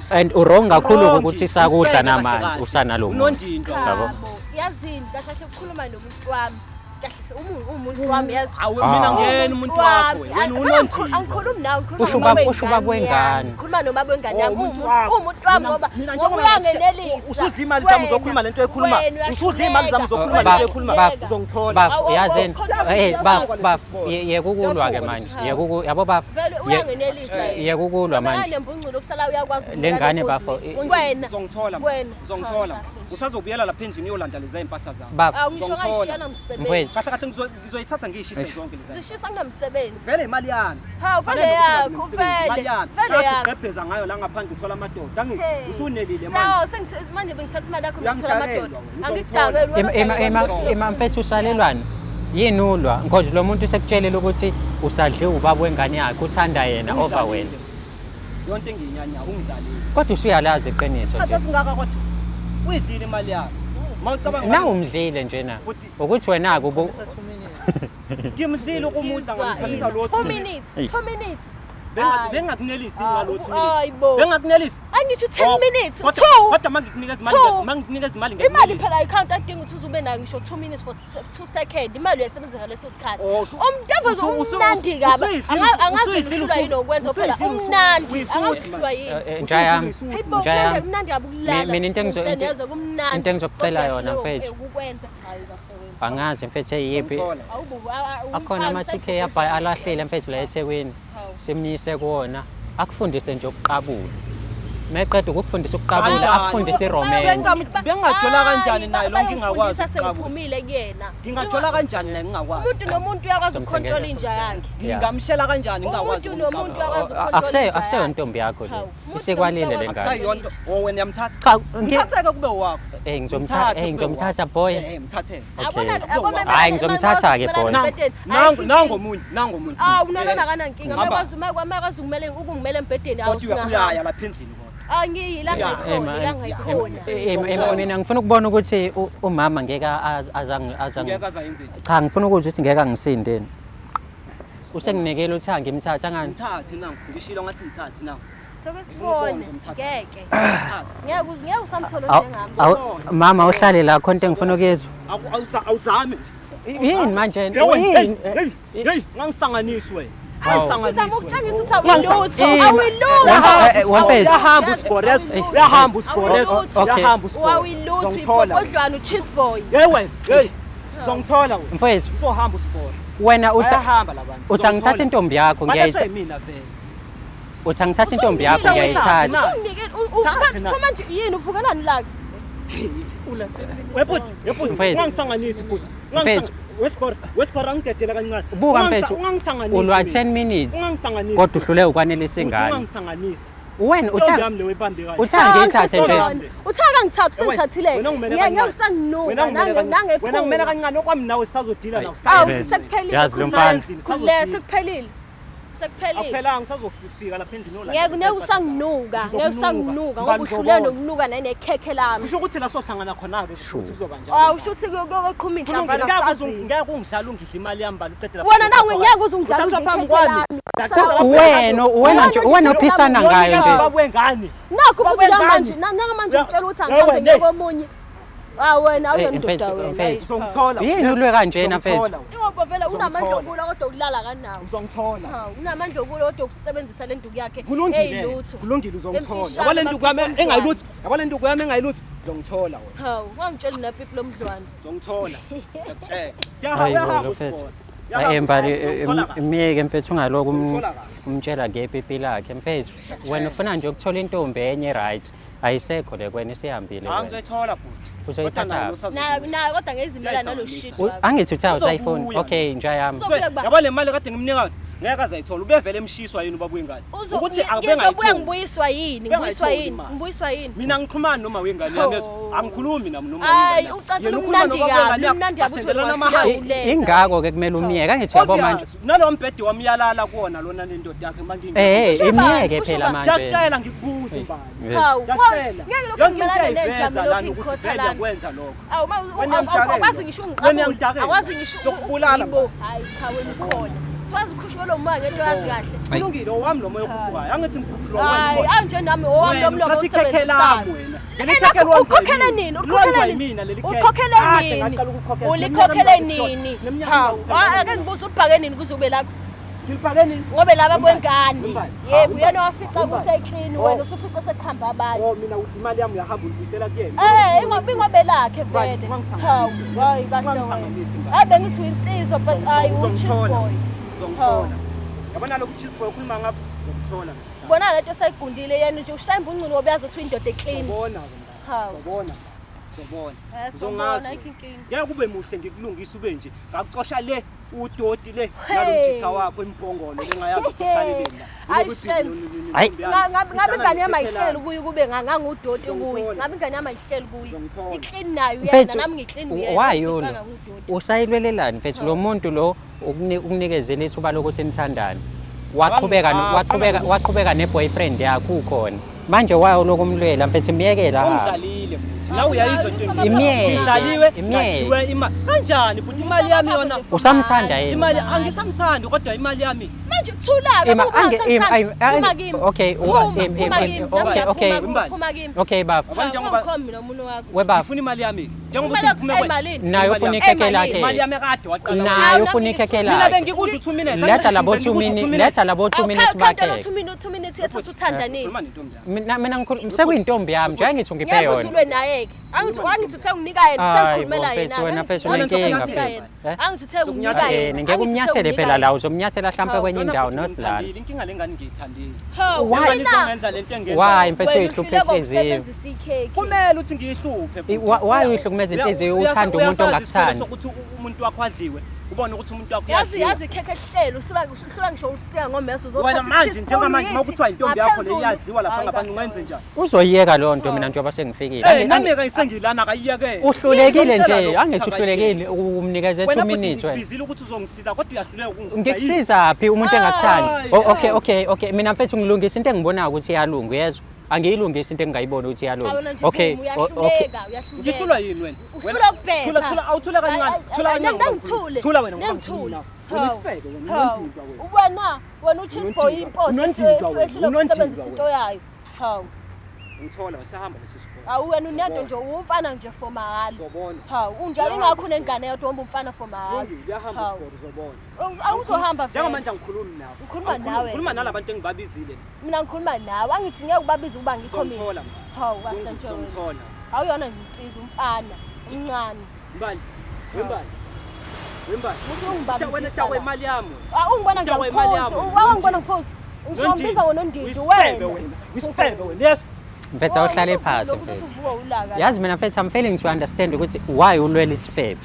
Speaker 3: And u-wrong kakhulu
Speaker 1: Wrong.
Speaker 3: ukuthi sakudla
Speaker 1: Isifebe
Speaker 3: namanje
Speaker 1: kahle kahle.
Speaker 3: usanalo muntu.
Speaker 1: Unondindwa.
Speaker 3: Yabo.
Speaker 2: Chabo, yazini kahle kahle ukukhuluma nomuntu wami. Kahle umuntu wami yazi.
Speaker 1: Awu mina
Speaker 3: Ah.
Speaker 1: ngiyena umuntu wakho wena unondindwa.
Speaker 2: Angikhulumi nawe, ngikhuluma
Speaker 3: Usho
Speaker 2: nobaba
Speaker 3: usho ubaba wengane.
Speaker 2: Ngikhuluma nobaba wengane
Speaker 1: Oh,
Speaker 2: yami.
Speaker 1: umuntu
Speaker 2: Uwumuntu
Speaker 1: wakho.
Speaker 2: uwumuntu wami
Speaker 1: Mina-
Speaker 2: ngoba
Speaker 1: mina
Speaker 2: ngoba
Speaker 1: njengoba
Speaker 2: uyangenelisa.
Speaker 1: Usudla imali zami
Speaker 2: Wena-
Speaker 1: uzokhuluma lento oyikhulumayo.
Speaker 2: wena
Speaker 1: Usudla imali zami uzokhuluma
Speaker 3: Baf,
Speaker 1: lento oyikhulumayo.
Speaker 3: baf,
Speaker 1: Uzongithola.
Speaker 3: Baf,
Speaker 2: Awu, awu,
Speaker 3: yazini.
Speaker 2: awu,
Speaker 3: Eh
Speaker 2: khona-
Speaker 3: baf baf
Speaker 1: Siyasuka
Speaker 3: yeka ukulwa ke
Speaker 1: lesi
Speaker 3: manje.
Speaker 1: sifo.
Speaker 3: Yeka yabo baf.
Speaker 2: Vele uyangenelisa yena.
Speaker 3: Yeka ukulwa
Speaker 2: Noma
Speaker 3: manje.
Speaker 2: yanembungculo okusalayo uyakwazi
Speaker 3: Le
Speaker 2: ukubulala
Speaker 3: ngane
Speaker 2: inkunzi
Speaker 3: bafo,
Speaker 2: wena. Wena.
Speaker 1: Uzongithola.
Speaker 2: Wena.
Speaker 1: Uzongithola.
Speaker 2: Hawu,
Speaker 1: Usazobuyela lapha endlini uyolanda lezi impahla zakho.
Speaker 3: Baf.
Speaker 2: Awu ngisho
Speaker 1: Uzongithola.
Speaker 2: ngayishiya namsebenzi.
Speaker 3: Mfowethu.
Speaker 1: Kahle kahle ngizoyithatha ngiyishise zonke lezi.
Speaker 2: Zishisa kunamsebenzi.
Speaker 1: Vele imali yami.
Speaker 2: Hawu vele
Speaker 1: Fanele ukuthi
Speaker 2: yakho,
Speaker 1: ungabi nomsebenzi, imali
Speaker 2: vele.
Speaker 1: yami.
Speaker 2: Vele
Speaker 1: Kade
Speaker 2: yakho.
Speaker 1: ugqebheza ngayo la ngaphandle uthola amadoda. Angithi
Speaker 2: Hey.
Speaker 1: usunelile manje.
Speaker 2: Sawu sengithi manje bengithatha imali yakho ngithola
Speaker 1: Uyangidakelwa
Speaker 2: amadoda.
Speaker 1: wena,
Speaker 2: Angikudakelwa
Speaker 3: Ima ima ima ima mfethu usalelwana. Yini ulwa? Ngoba lo muntu usekutshelile ukuthi usadliwe ubaba wengane yakhe, uthanda yena over wena.
Speaker 1: Yonke engiyinyanya ungidlalile.
Speaker 3: Kodwa usuyalazi iqiniso.
Speaker 1: Isikhathi
Speaker 3: nje.
Speaker 1: esingaka kodwa uyidlile imali yami. Mawucabanga
Speaker 3: Na umdlile njena.
Speaker 1: Ukuthi-
Speaker 3: Ukuthi wena ke ubu
Speaker 1: ngimdlile ukumudla ngamthabisa lo
Speaker 2: 2 minutes, 2 minutes. Hayi.
Speaker 1: Bengakunelisi ngalo 2
Speaker 2: Hayi bo.
Speaker 1: minutes. Bengakunelisi.
Speaker 2: Angisho 10 minutes.
Speaker 1: Kodwa
Speaker 2: 2.
Speaker 1: kodwa mangikunikeza imali
Speaker 2: Two.
Speaker 1: mangikunikeza imali
Speaker 2: Imali
Speaker 1: ngiyakunelisa.
Speaker 2: phela ayikhanti adinga ukuthi uze ube nayo ngisho 2 minutes for 2 seconds. Imali uyayisebenzisa ngaleso sikhathi.
Speaker 1: Oh,
Speaker 2: Umdavazo umnandi kabi. Angazi
Speaker 1: usuyidlile,
Speaker 2: uhlulwa yini okwenza phela
Speaker 1: usuyidlile,
Speaker 2: umnandi.
Speaker 1: uyisuthi
Speaker 2: Angazi uhlulwa yini.
Speaker 3: Nja yami.
Speaker 2: Hayi bo,
Speaker 3: Nja yami.
Speaker 2: kumnandi kabi ukulala.
Speaker 3: Mina into
Speaker 2: Senezwe kumnandi.
Speaker 3: into engizokucela
Speaker 2: Kodwa
Speaker 3: yona,
Speaker 2: uyahluleka
Speaker 3: mfethu.
Speaker 2: ukukwenza.
Speaker 3: Angazi mfethu eyiphi.
Speaker 1: Uzongithola.
Speaker 2: Awubo,
Speaker 3: Akhona ama 2K abhayi alahlile mfethu la eThekwini.
Speaker 2: Hawu.
Speaker 3: Simnise kuwona. Akufundise nje ukuqabula. Meqeda ukukufundisa ukuqabula,
Speaker 1: Kanjani?
Speaker 3: akufundise iromance.
Speaker 1: Bengajola kanjani naye lonke ngingakwazi ukuqabula?
Speaker 2: Sengiphumile kuyena.
Speaker 1: Ngingajola kanjani naye ngingakwazi?
Speaker 2: Umuntu nomuntu uyakwazi
Speaker 3: Somthengela,
Speaker 2: ukukhontrola inja yakhe.
Speaker 1: Ngingamshela kanjani ngingakwazi?
Speaker 2: Umuntu nomuntu
Speaker 1: ukuqabula?
Speaker 2: uyakwazi ukukhontrola inja
Speaker 3: Akuseyo
Speaker 2: yakhe.
Speaker 3: intombi yakho le.
Speaker 2: Hawu, umuntu
Speaker 3: Isikwalile
Speaker 2: nomuntu
Speaker 3: le ngane.
Speaker 1: Akusayonto. Oh wena uyamthatha?
Speaker 3: Cha,
Speaker 1: Mthatheke kube wakho.
Speaker 3: Eh ngizomthatha, eh ngizomthatha boy.
Speaker 1: Eh mthatheke.
Speaker 3: Okay.
Speaker 2: Yabona- yabona
Speaker 3: Hhayi, ngizomthatha ke boy.
Speaker 1: Nangu nangu omunye, nangu omunye.
Speaker 2: Awu nalona akanankinga.
Speaker 1: Hamba.
Speaker 2: Makwazi makwazi ukumele ukungimela embhedeni awu
Speaker 1: Kodwa
Speaker 2: singahamba.
Speaker 1: uyaya lapha endlini kodwa.
Speaker 2: Angiyi la
Speaker 1: Yeah.
Speaker 2: ngayikhona, la ngayikhona.
Speaker 3: Mina ngifuna ukubona ukuthi umama ngeke azange azange
Speaker 1: Ngeke azayenzeni.
Speaker 3: Cha ngifuna ukuzwa ukuthi ngeke angisindeni. Usenginikele uthanga ngimthatha ngani?
Speaker 1: Ngithathe nangu, ngishilo ngathi ngithathe nangu.
Speaker 2: Soke sibone. Ngeke.
Speaker 1: Ngithathe.
Speaker 2: Ngeke ngeke usamthola
Speaker 3: Awu-
Speaker 2: njengami.
Speaker 3: Mama uhlale la khona into engifuna ukuyizwa.
Speaker 1: Awuzami.
Speaker 3: Yini manje?
Speaker 1: Hey,
Speaker 3: Yini?
Speaker 1: hey, hey, ngangisanganiswe wena.
Speaker 2: Sizama ukutshengisa ukuthi
Speaker 1: Ungangisangani-
Speaker 2: awuyilutho.
Speaker 3: Eh,
Speaker 2: Awuyilutho.
Speaker 3: wamfethu.
Speaker 1: Uyahamba usigores, uyahamba usigores,
Speaker 2: Awuyilutho.
Speaker 3: Okay.
Speaker 1: uyahamba usigores.
Speaker 2: Wawuyilutho
Speaker 1: Uzongithola.
Speaker 2: iphokodlwana ucheese boy.
Speaker 1: Hey wena, hey. Uzongithola wena.
Speaker 3: Mfethu,
Speaker 1: Uzohamba usigore.
Speaker 3: wena uthi
Speaker 1: Bayahamba labantu.
Speaker 3: uthi angithathe intombi yakho
Speaker 1: ngiyayithatha.
Speaker 3: ngiyayithatha.
Speaker 1: Mina vele.
Speaker 3: Uthi angithathe intombi yakho
Speaker 1: Usungikile
Speaker 3: ngiyayithatha.
Speaker 1: na?
Speaker 2: Usunginikile
Speaker 1: Thathe na.
Speaker 2: phuma nje yini uvukelani la?
Speaker 1: Webhuti, webhuti,
Speaker 3: Mfethu.
Speaker 1: ungangisanganisi bhuti.
Speaker 3: Mfethu.
Speaker 1: Wesigore, wesigore angidedela kancane.
Speaker 3: Buka mfethu.
Speaker 1: Ungangisanganisi.
Speaker 3: Ulwa
Speaker 1: mina.
Speaker 3: 10 minutes.
Speaker 1: Ungangisanganisi.
Speaker 3: Kodwa uhluleke ukwanelisa
Speaker 1: Bhuti,
Speaker 3: ingane.
Speaker 1: Ungangisanganisi.
Speaker 3: Wena
Speaker 1: Intombi
Speaker 3: uthi
Speaker 1: yami le oyibambe kanje.
Speaker 3: uthi angiyithathe nje.
Speaker 2: Uthaka ngithathe usengithathile.
Speaker 1: Wena ungimele
Speaker 2: Ngeke
Speaker 1: kancane.
Speaker 2: usanginuka
Speaker 1: Wena ungimele kancane. Wena ngimele
Speaker 2: nangephunga.
Speaker 1: kancane okwami nawe sisazodila nawe.
Speaker 2: Awu
Speaker 3: Mfethu.
Speaker 2: sekuphelile.
Speaker 3: Yazi lo mfana.
Speaker 2: Khululeka sekuphelile. Sekuphelile.
Speaker 4: Akuphelanga, usazofika lapha endlini olanda.
Speaker 2: Ngeke ngeke usanginuka, ngeke usanginuka ngoba uhluleka nokunuka nanekhekhe lami.
Speaker 4: Kusho ukuthi la sohlangana khona-ke kusho ukuthi kuzoba njalo.
Speaker 2: Awu shuthi kuyoqhuma inhlamvu
Speaker 4: Kulungile, ngeke
Speaker 2: asazi.
Speaker 4: ngeke ungidlale ungidle imali yami bani uqede lapho.
Speaker 2: Wena nawe ngeke uze ungidlale
Speaker 4: Uthathwa
Speaker 2: udle
Speaker 4: phambi
Speaker 2: ikhekhe
Speaker 4: kwami.
Speaker 2: lami.
Speaker 4: Ngaqeda lapho
Speaker 3: Wena wena nje wena ophisana ngayo nje.
Speaker 4: Baba wengane.
Speaker 2: Nakho futhi
Speaker 4: Baba
Speaker 2: namanje
Speaker 4: wengane.
Speaker 2: namanje ngitshela ukuthi
Speaker 4: Ya,
Speaker 2: angihambe
Speaker 4: wena,
Speaker 2: ngiye komunye. Ah wena
Speaker 3: Eh,
Speaker 2: awuyondoda
Speaker 3: mfethu,
Speaker 2: wena.
Speaker 3: mfethu.
Speaker 4: Uzongithola.
Speaker 3: Yini ulwe kanjena, mfethu?
Speaker 4: Uzongithola.
Speaker 2: Ingoba vele unamandla
Speaker 4: Uzongithola.
Speaker 2: okulwa kodwa ukulala kanawo.
Speaker 4: Uzongithola.
Speaker 2: Hawu, unamandla okulwa kodwa ukusebenzisa le nduku yakhe
Speaker 4: Kulungile.
Speaker 2: eyilutho.
Speaker 4: Kulungile uzongithola.
Speaker 2: Emfishane,
Speaker 4: Yabo le nduku yami
Speaker 2: amaphiko
Speaker 4: engayilutho. Yabo le nduku yami engayilutho. Uzongithola wena.
Speaker 2: Hawu, ungangitsheli napipi lomdlwane.
Speaker 4: Uzongithola. Ngiyakutshela.
Speaker 3: Hayi
Speaker 4: Siyahamba
Speaker 3: bo,
Speaker 4: uyahamba
Speaker 3: lo mfethu.
Speaker 4: usibona.
Speaker 3: Hayi Mbali,
Speaker 4: Uzongithola kahle.
Speaker 3: imiyeke mfethu ungaloku
Speaker 4: Uzongithola kahle.
Speaker 3: umtshela ngepipi lakhe mfethu. Wena ufuna nje ukuthola intombi enye right. Ayisekho le kwena isihambile
Speaker 4: Hayi
Speaker 3: wena.
Speaker 4: ngizoyithola bhuti.
Speaker 3: Uzoyithatha
Speaker 4: Kodwa nayo
Speaker 3: phi?
Speaker 2: Nayo
Speaker 4: usazobuya.
Speaker 2: nayo kodwa ngezimela nalo
Speaker 4: Uyayisangisa.
Speaker 2: shit wakho.
Speaker 3: Angithi uthe awusayifuni.
Speaker 4: Uzobuya.
Speaker 3: Okay, nja yami.
Speaker 2: Uzobuya kuba-
Speaker 4: Yabo le mali kade ngimnika yona ngeke azayithola. Ubevele emshiswa yini ubaba wengane? Ukuthi
Speaker 2: Ngizobuya
Speaker 4: abengayitholi.
Speaker 2: ngibuyiswa yini? Ngibuyiswa
Speaker 4: Bengayitholi
Speaker 2: yini?
Speaker 4: imali.
Speaker 2: Ngibuyiswa yini?
Speaker 4: Mina ngiqhumani noma wengane yami yezo.
Speaker 2: Oh.
Speaker 4: Angikhulumi nami noma
Speaker 2: Hayi,
Speaker 4: wengane. yami.
Speaker 2: ucansini
Speaker 4: Yena ukhuluma
Speaker 2: umnandi
Speaker 4: nobaba
Speaker 2: kabi,
Speaker 4: wengane yakhe,
Speaker 2: umnandi kabi
Speaker 4: basendelana
Speaker 2: uthi
Speaker 4: amahhashi.
Speaker 2: wena
Speaker 3: Ingakho ke kumele umiyeke. Angithi yabo manje.
Speaker 4: Obvious, nalo mbhede wamyalala kuwona lona nendoda yakhe mangingekho.
Speaker 3: Eh,
Speaker 2: Kusho bani?
Speaker 3: imiyeke
Speaker 2: Kusho
Speaker 3: phela
Speaker 2: bani?
Speaker 3: manje.
Speaker 4: Ngiyakutshela ngikubuza imbali.
Speaker 2: Hawu,
Speaker 4: Ngiyakutshela.
Speaker 2: ngeke lokhu
Speaker 4: Yonke into
Speaker 2: ngimelane nenja
Speaker 4: uyayiveza
Speaker 2: mina
Speaker 4: lana
Speaker 2: lokhu
Speaker 4: ukuthi
Speaker 2: ngikhotha
Speaker 4: vele
Speaker 2: lana.
Speaker 4: uyakwenza lokho.
Speaker 2: Awu ma
Speaker 4: Wena uyangidakela.
Speaker 2: awukwazi ngisho
Speaker 4: Wena
Speaker 2: ungiqabula.
Speaker 4: uyangidakela.
Speaker 2: Akwazi ngisho
Speaker 4: Ngizokubulala
Speaker 2: Yibo. Hayi cha wena ukhona. Siwazi ukhushwa lo moya ngento yazi kahle.
Speaker 3: Ayi.
Speaker 4: Kulungile owami lo moya okhuphukayo. Angithi ngikhuphulwa wena.
Speaker 2: Hayi,
Speaker 4: umoya.
Speaker 2: anje nami owami lo
Speaker 4: Wena
Speaker 2: mlomo
Speaker 4: uthatha ikhekhe lami
Speaker 2: osebenzisayo.
Speaker 4: wena.
Speaker 2: Eh,
Speaker 4: Leli khekhe
Speaker 2: lakho
Speaker 4: liwandwa
Speaker 2: ukhokhele
Speaker 4: yimina.
Speaker 2: nini?
Speaker 4: Liwandwa
Speaker 2: Ulikhokhele
Speaker 4: yimina
Speaker 2: nini?
Speaker 4: leli khekhe.
Speaker 2: Ulikhokhele
Speaker 4: Kade
Speaker 2: nini?
Speaker 4: ngaqala ukukhokhela.
Speaker 2: Ulikhokhele
Speaker 4: Sineminyaka
Speaker 2: nini?
Speaker 4: emingaki
Speaker 2: Hawu,
Speaker 4: sithola? Sineminyaka
Speaker 2: ake ngibuze ulibhake nini kuze ube lakho?
Speaker 4: Ngilibhake nini?
Speaker 2: Ngobe laba bwengane.
Speaker 4: Wimbali.
Speaker 2: Yebo, uyena wafica
Speaker 4: Wimbali.
Speaker 2: kuseklini
Speaker 4: Oh.
Speaker 2: wena usufica sekuhamba abanye.
Speaker 4: Oh mina uthi imali yami uyahamba uyibuyisela kuyena.
Speaker 2: Eh, ingoba ingobe lakhe vele.
Speaker 4: Mbali, ungangisanganisi.
Speaker 2: Hawu, hayi kahle wena.
Speaker 4: Ungangisanganisi, Mbali.
Speaker 2: Hayi bengithi uyinsizwa but hayi u-cheese
Speaker 4: Uzongithola.
Speaker 2: boy.
Speaker 4: Uzongithola. Yabona lokhu cheese boy ukhuluma ngapha uzokuthola.
Speaker 2: Bona lento esayigundile yena nje ushaya imbungculo ngoba uyazi ukuthi uyindoda eclean.
Speaker 4: Uzobona ke mbali.
Speaker 2: Hawu.
Speaker 4: Uzobona. Uzobona.
Speaker 2: Eh,
Speaker 4: Uzongazi.
Speaker 2: sobona ayikho inkinga.
Speaker 4: Ngeke kube muhle ngikulungisa ube nje. Ngakucosha le udoti le
Speaker 2: Hey.
Speaker 4: nalomjitha wakho imbhongolo lengayazi ukuthi uhlaleleni la.
Speaker 2: Hayi, shame.
Speaker 3: Hayi.
Speaker 2: Ngabe ingane yami ayihleli kuyo kube ngangudoti kuyo.
Speaker 4: Uzongithola.
Speaker 2: Ngabe ingane yami ayihleli kuyo.
Speaker 4: Uzongithola.
Speaker 2: Iclean nayo uyena
Speaker 3: Mfethu,
Speaker 2: nami ngiclean uyena.
Speaker 3: why
Speaker 2: ufica
Speaker 3: yona?
Speaker 2: ngangudoti.
Speaker 3: Usayilwelelani mfethu lo muntu lo ukunikezele ithuba lokuthi nithandane. Waqhubeka
Speaker 4: Wangifaka.
Speaker 3: waqhubeka waqhubeka ne-boyfriend yakho ukhona. Manje wayo lokumlwela mfethu myekela ahambe.
Speaker 4: Ungidlalile bhuti. Nawe uyayizwa into engiyi-
Speaker 3: Imiyeke,
Speaker 4: Ngidlaliwe,
Speaker 3: imiyeke.
Speaker 4: ngadliwe imali. Kanjani bhuti imali yami yona?
Speaker 3: Usamthanda yena?
Speaker 4: Imali angisamthandi kodwa imali yami
Speaker 2: Manje thula-ke
Speaker 3: Ima-
Speaker 2: uma ungasamthandi, phuma kimi.
Speaker 3: okay,
Speaker 2: Phuma, phuma kimi. Nami
Speaker 3: okay,
Speaker 2: ngiyaphuma
Speaker 4: okay.
Speaker 2: phuma kimi.
Speaker 3: Okay baba.
Speaker 4: Yabona njengoba
Speaker 2: Ungikhombi mina umunwe wakho.
Speaker 3: Webaba.
Speaker 4: ngifuna imali yami. Njengoba
Speaker 2: Imali
Speaker 4: uthi ngiphume
Speaker 2: yakho
Speaker 4: kwena.
Speaker 2: emalini?
Speaker 3: Naye ufuna ikhekhe
Speaker 2: Emalini?
Speaker 3: lakhe.
Speaker 4: Imali yami kade waqala.
Speaker 3: Naye
Speaker 2: Awu,
Speaker 3: ufuna
Speaker 2: nami
Speaker 3: ikhekhe
Speaker 2: ngisuke.
Speaker 4: Mina
Speaker 3: lakhe.
Speaker 4: bengikudla u2 minutes.
Speaker 3: Letha labo 2 minutes, letha labo 2 minutes
Speaker 2: Awukhawunta lo
Speaker 3: bakhe.
Speaker 2: 2 minutes, 2 minutes yesasuthanda nini?
Speaker 4: Khuluma nentombi yami.
Speaker 3: Mina ngikhuluma sekuyintombi yami nje angithi ungiphe
Speaker 2: Ngeke
Speaker 3: yona.
Speaker 2: uzulwe naye-ke. Angithi uthe unginika yena,
Speaker 3: Hayi
Speaker 2: sengikhulumela
Speaker 3: bo,
Speaker 2: yena.
Speaker 3: mfethu, wena mfethu
Speaker 2: Angithi
Speaker 3: unenkinga
Speaker 2: uthe unginika
Speaker 3: mfethu.
Speaker 2: yena.
Speaker 3: Eh?
Speaker 2: Angithi uthe unginika
Speaker 3: Eh,
Speaker 2: yena.
Speaker 3: ngeke umnyathele phela la uzomnyathela hlampe
Speaker 2: Hawu.
Speaker 3: kwenye
Speaker 4: Lona
Speaker 3: indawo
Speaker 4: bhuti
Speaker 3: not lana.
Speaker 4: ngimthandile, inkinga lengane ngiyithandile.
Speaker 2: Hawu,
Speaker 3: Why?
Speaker 4: Lengane
Speaker 2: wena
Speaker 4: izongenza lento engenza.
Speaker 3: Why mfethu
Speaker 2: wena
Speaker 3: uyihluphe
Speaker 2: uhluleka
Speaker 3: inhliziyo?
Speaker 2: ukusebenzisa ikhekhe.
Speaker 4: Kumele uthi ngiyihluphe. bhuti.
Speaker 3: Why uyihlukumeza inhliziyo uthanda umuntu
Speaker 4: Uyasazi isikole
Speaker 3: ongakuthandi?
Speaker 4: sokuthi umuntu wakho adliwe. Ubone ukuthi umuntu wakho
Speaker 2: Yazi
Speaker 4: uyadliwa.
Speaker 2: yazi ikhekhe elihlelo uhlula uhlula ngisho ulisika ngomeso
Speaker 4: Wena
Speaker 2: uzothatha
Speaker 4: manje
Speaker 2: i-teaspoon
Speaker 4: njengamanje
Speaker 2: uyithi
Speaker 4: uma kuthiwa intombi yakho le
Speaker 2: ngaphezulu.
Speaker 4: iyadliwa lapha
Speaker 2: Hayi,
Speaker 4: ngaphandle
Speaker 2: kahle
Speaker 4: ungenze
Speaker 2: wena.
Speaker 4: njani?
Speaker 3: Uzoyiyeka leyo nto mina njengoba sengifikile.
Speaker 4: Eh nami ke sengilana akayiyekele.
Speaker 3: Uhlulekile
Speaker 4: Ngizomtshela
Speaker 3: nje,
Speaker 4: lokhu
Speaker 3: angithi
Speaker 4: ukuthi akayiyeke.
Speaker 3: uhlulekile umnikeze
Speaker 4: Wena
Speaker 3: 2
Speaker 4: bhuti
Speaker 3: minutes wena.
Speaker 4: ngikubizile ukuthi uzongisiza kodwa uyahluleka ukungisiza.
Speaker 3: Ngikusiza phi umuntu engakuthandi?
Speaker 4: Hayi,
Speaker 3: Oh, okay
Speaker 4: hayi.
Speaker 3: okay okay mina mfethu ngilungisa into engibonayo ukuthi iyalunga uyezwa? Angiyilungisi into engingayiboni ukuthi
Speaker 2: Cha,
Speaker 3: iyalunga.
Speaker 2: wena nje
Speaker 3: Okay,
Speaker 2: vuma,
Speaker 3: okay.
Speaker 2: uyahluleka, uyahluleka.
Speaker 4: Ngihlulwa yini wena?
Speaker 2: Uhlulwa ukubheka.
Speaker 4: Thula thula awuthula kancane.
Speaker 2: Hayi,
Speaker 4: Thula
Speaker 2: hayi,
Speaker 4: kancane.
Speaker 2: nangithule.
Speaker 4: Thula wena ngoba
Speaker 2: Nangithule.
Speaker 4: ngikhuluma nawe. Wena
Speaker 2: Hawu.
Speaker 4: isifebe wena
Speaker 2: Hawu.
Speaker 4: unondindwa wena.
Speaker 2: Wena u-cheese boy
Speaker 4: Unondindwa.
Speaker 2: imposi
Speaker 4: Unondindwa wena,
Speaker 2: ehluleka
Speaker 4: unondindwa
Speaker 2: ukusebenzisa into
Speaker 4: wena.
Speaker 2: yayo. Hawu.
Speaker 4: Ngithola wasahamba lesi sikole.
Speaker 2: Hawu wena unento nje umfana nje for mahhala.
Speaker 4: Uzobona.
Speaker 2: Hawu unjalo ingakho unengane yodwa womba umfana for mahhala.
Speaker 4: Kulungile uyahamba
Speaker 2: Hawu.
Speaker 4: isikole uzobona.
Speaker 2: Awuzohamba vele.
Speaker 4: Njengamanje angikhulumi nawe.
Speaker 2: Ngikhuluma
Speaker 4: Angikhulumi,
Speaker 2: nawe.
Speaker 4: Ngikhuluma nalabantu engibabizile.
Speaker 2: Mina ngikhuluma nawe angithi ngeke ubabize ukuba ngikho mina.
Speaker 4: Uzongithola mngani.
Speaker 2: Hawu kahle nje wena.
Speaker 4: Uzongithola.
Speaker 2: Awuyona nje insizwa umfana umncane.
Speaker 4: Mbali. Wembali. Wembali.
Speaker 2: Usungibambisisa
Speaker 4: Wena tawe
Speaker 2: la.
Speaker 4: imali yami.
Speaker 2: Ah ungibona nje
Speaker 4: Tawe imali
Speaker 2: ngiphosi.
Speaker 4: yami.
Speaker 2: Wangibona ngiphosi. Ngisombiza ngonondindi
Speaker 4: Uyisifebe
Speaker 2: wena.
Speaker 4: wena. Uyisifebe wena. Yes.
Speaker 3: Mfethu awuhlale phansi mfethu.
Speaker 2: Usuvuka ulaka.
Speaker 3: Yazi mina mfethu I'm failing to understand ukuthi why ulwela isifebe.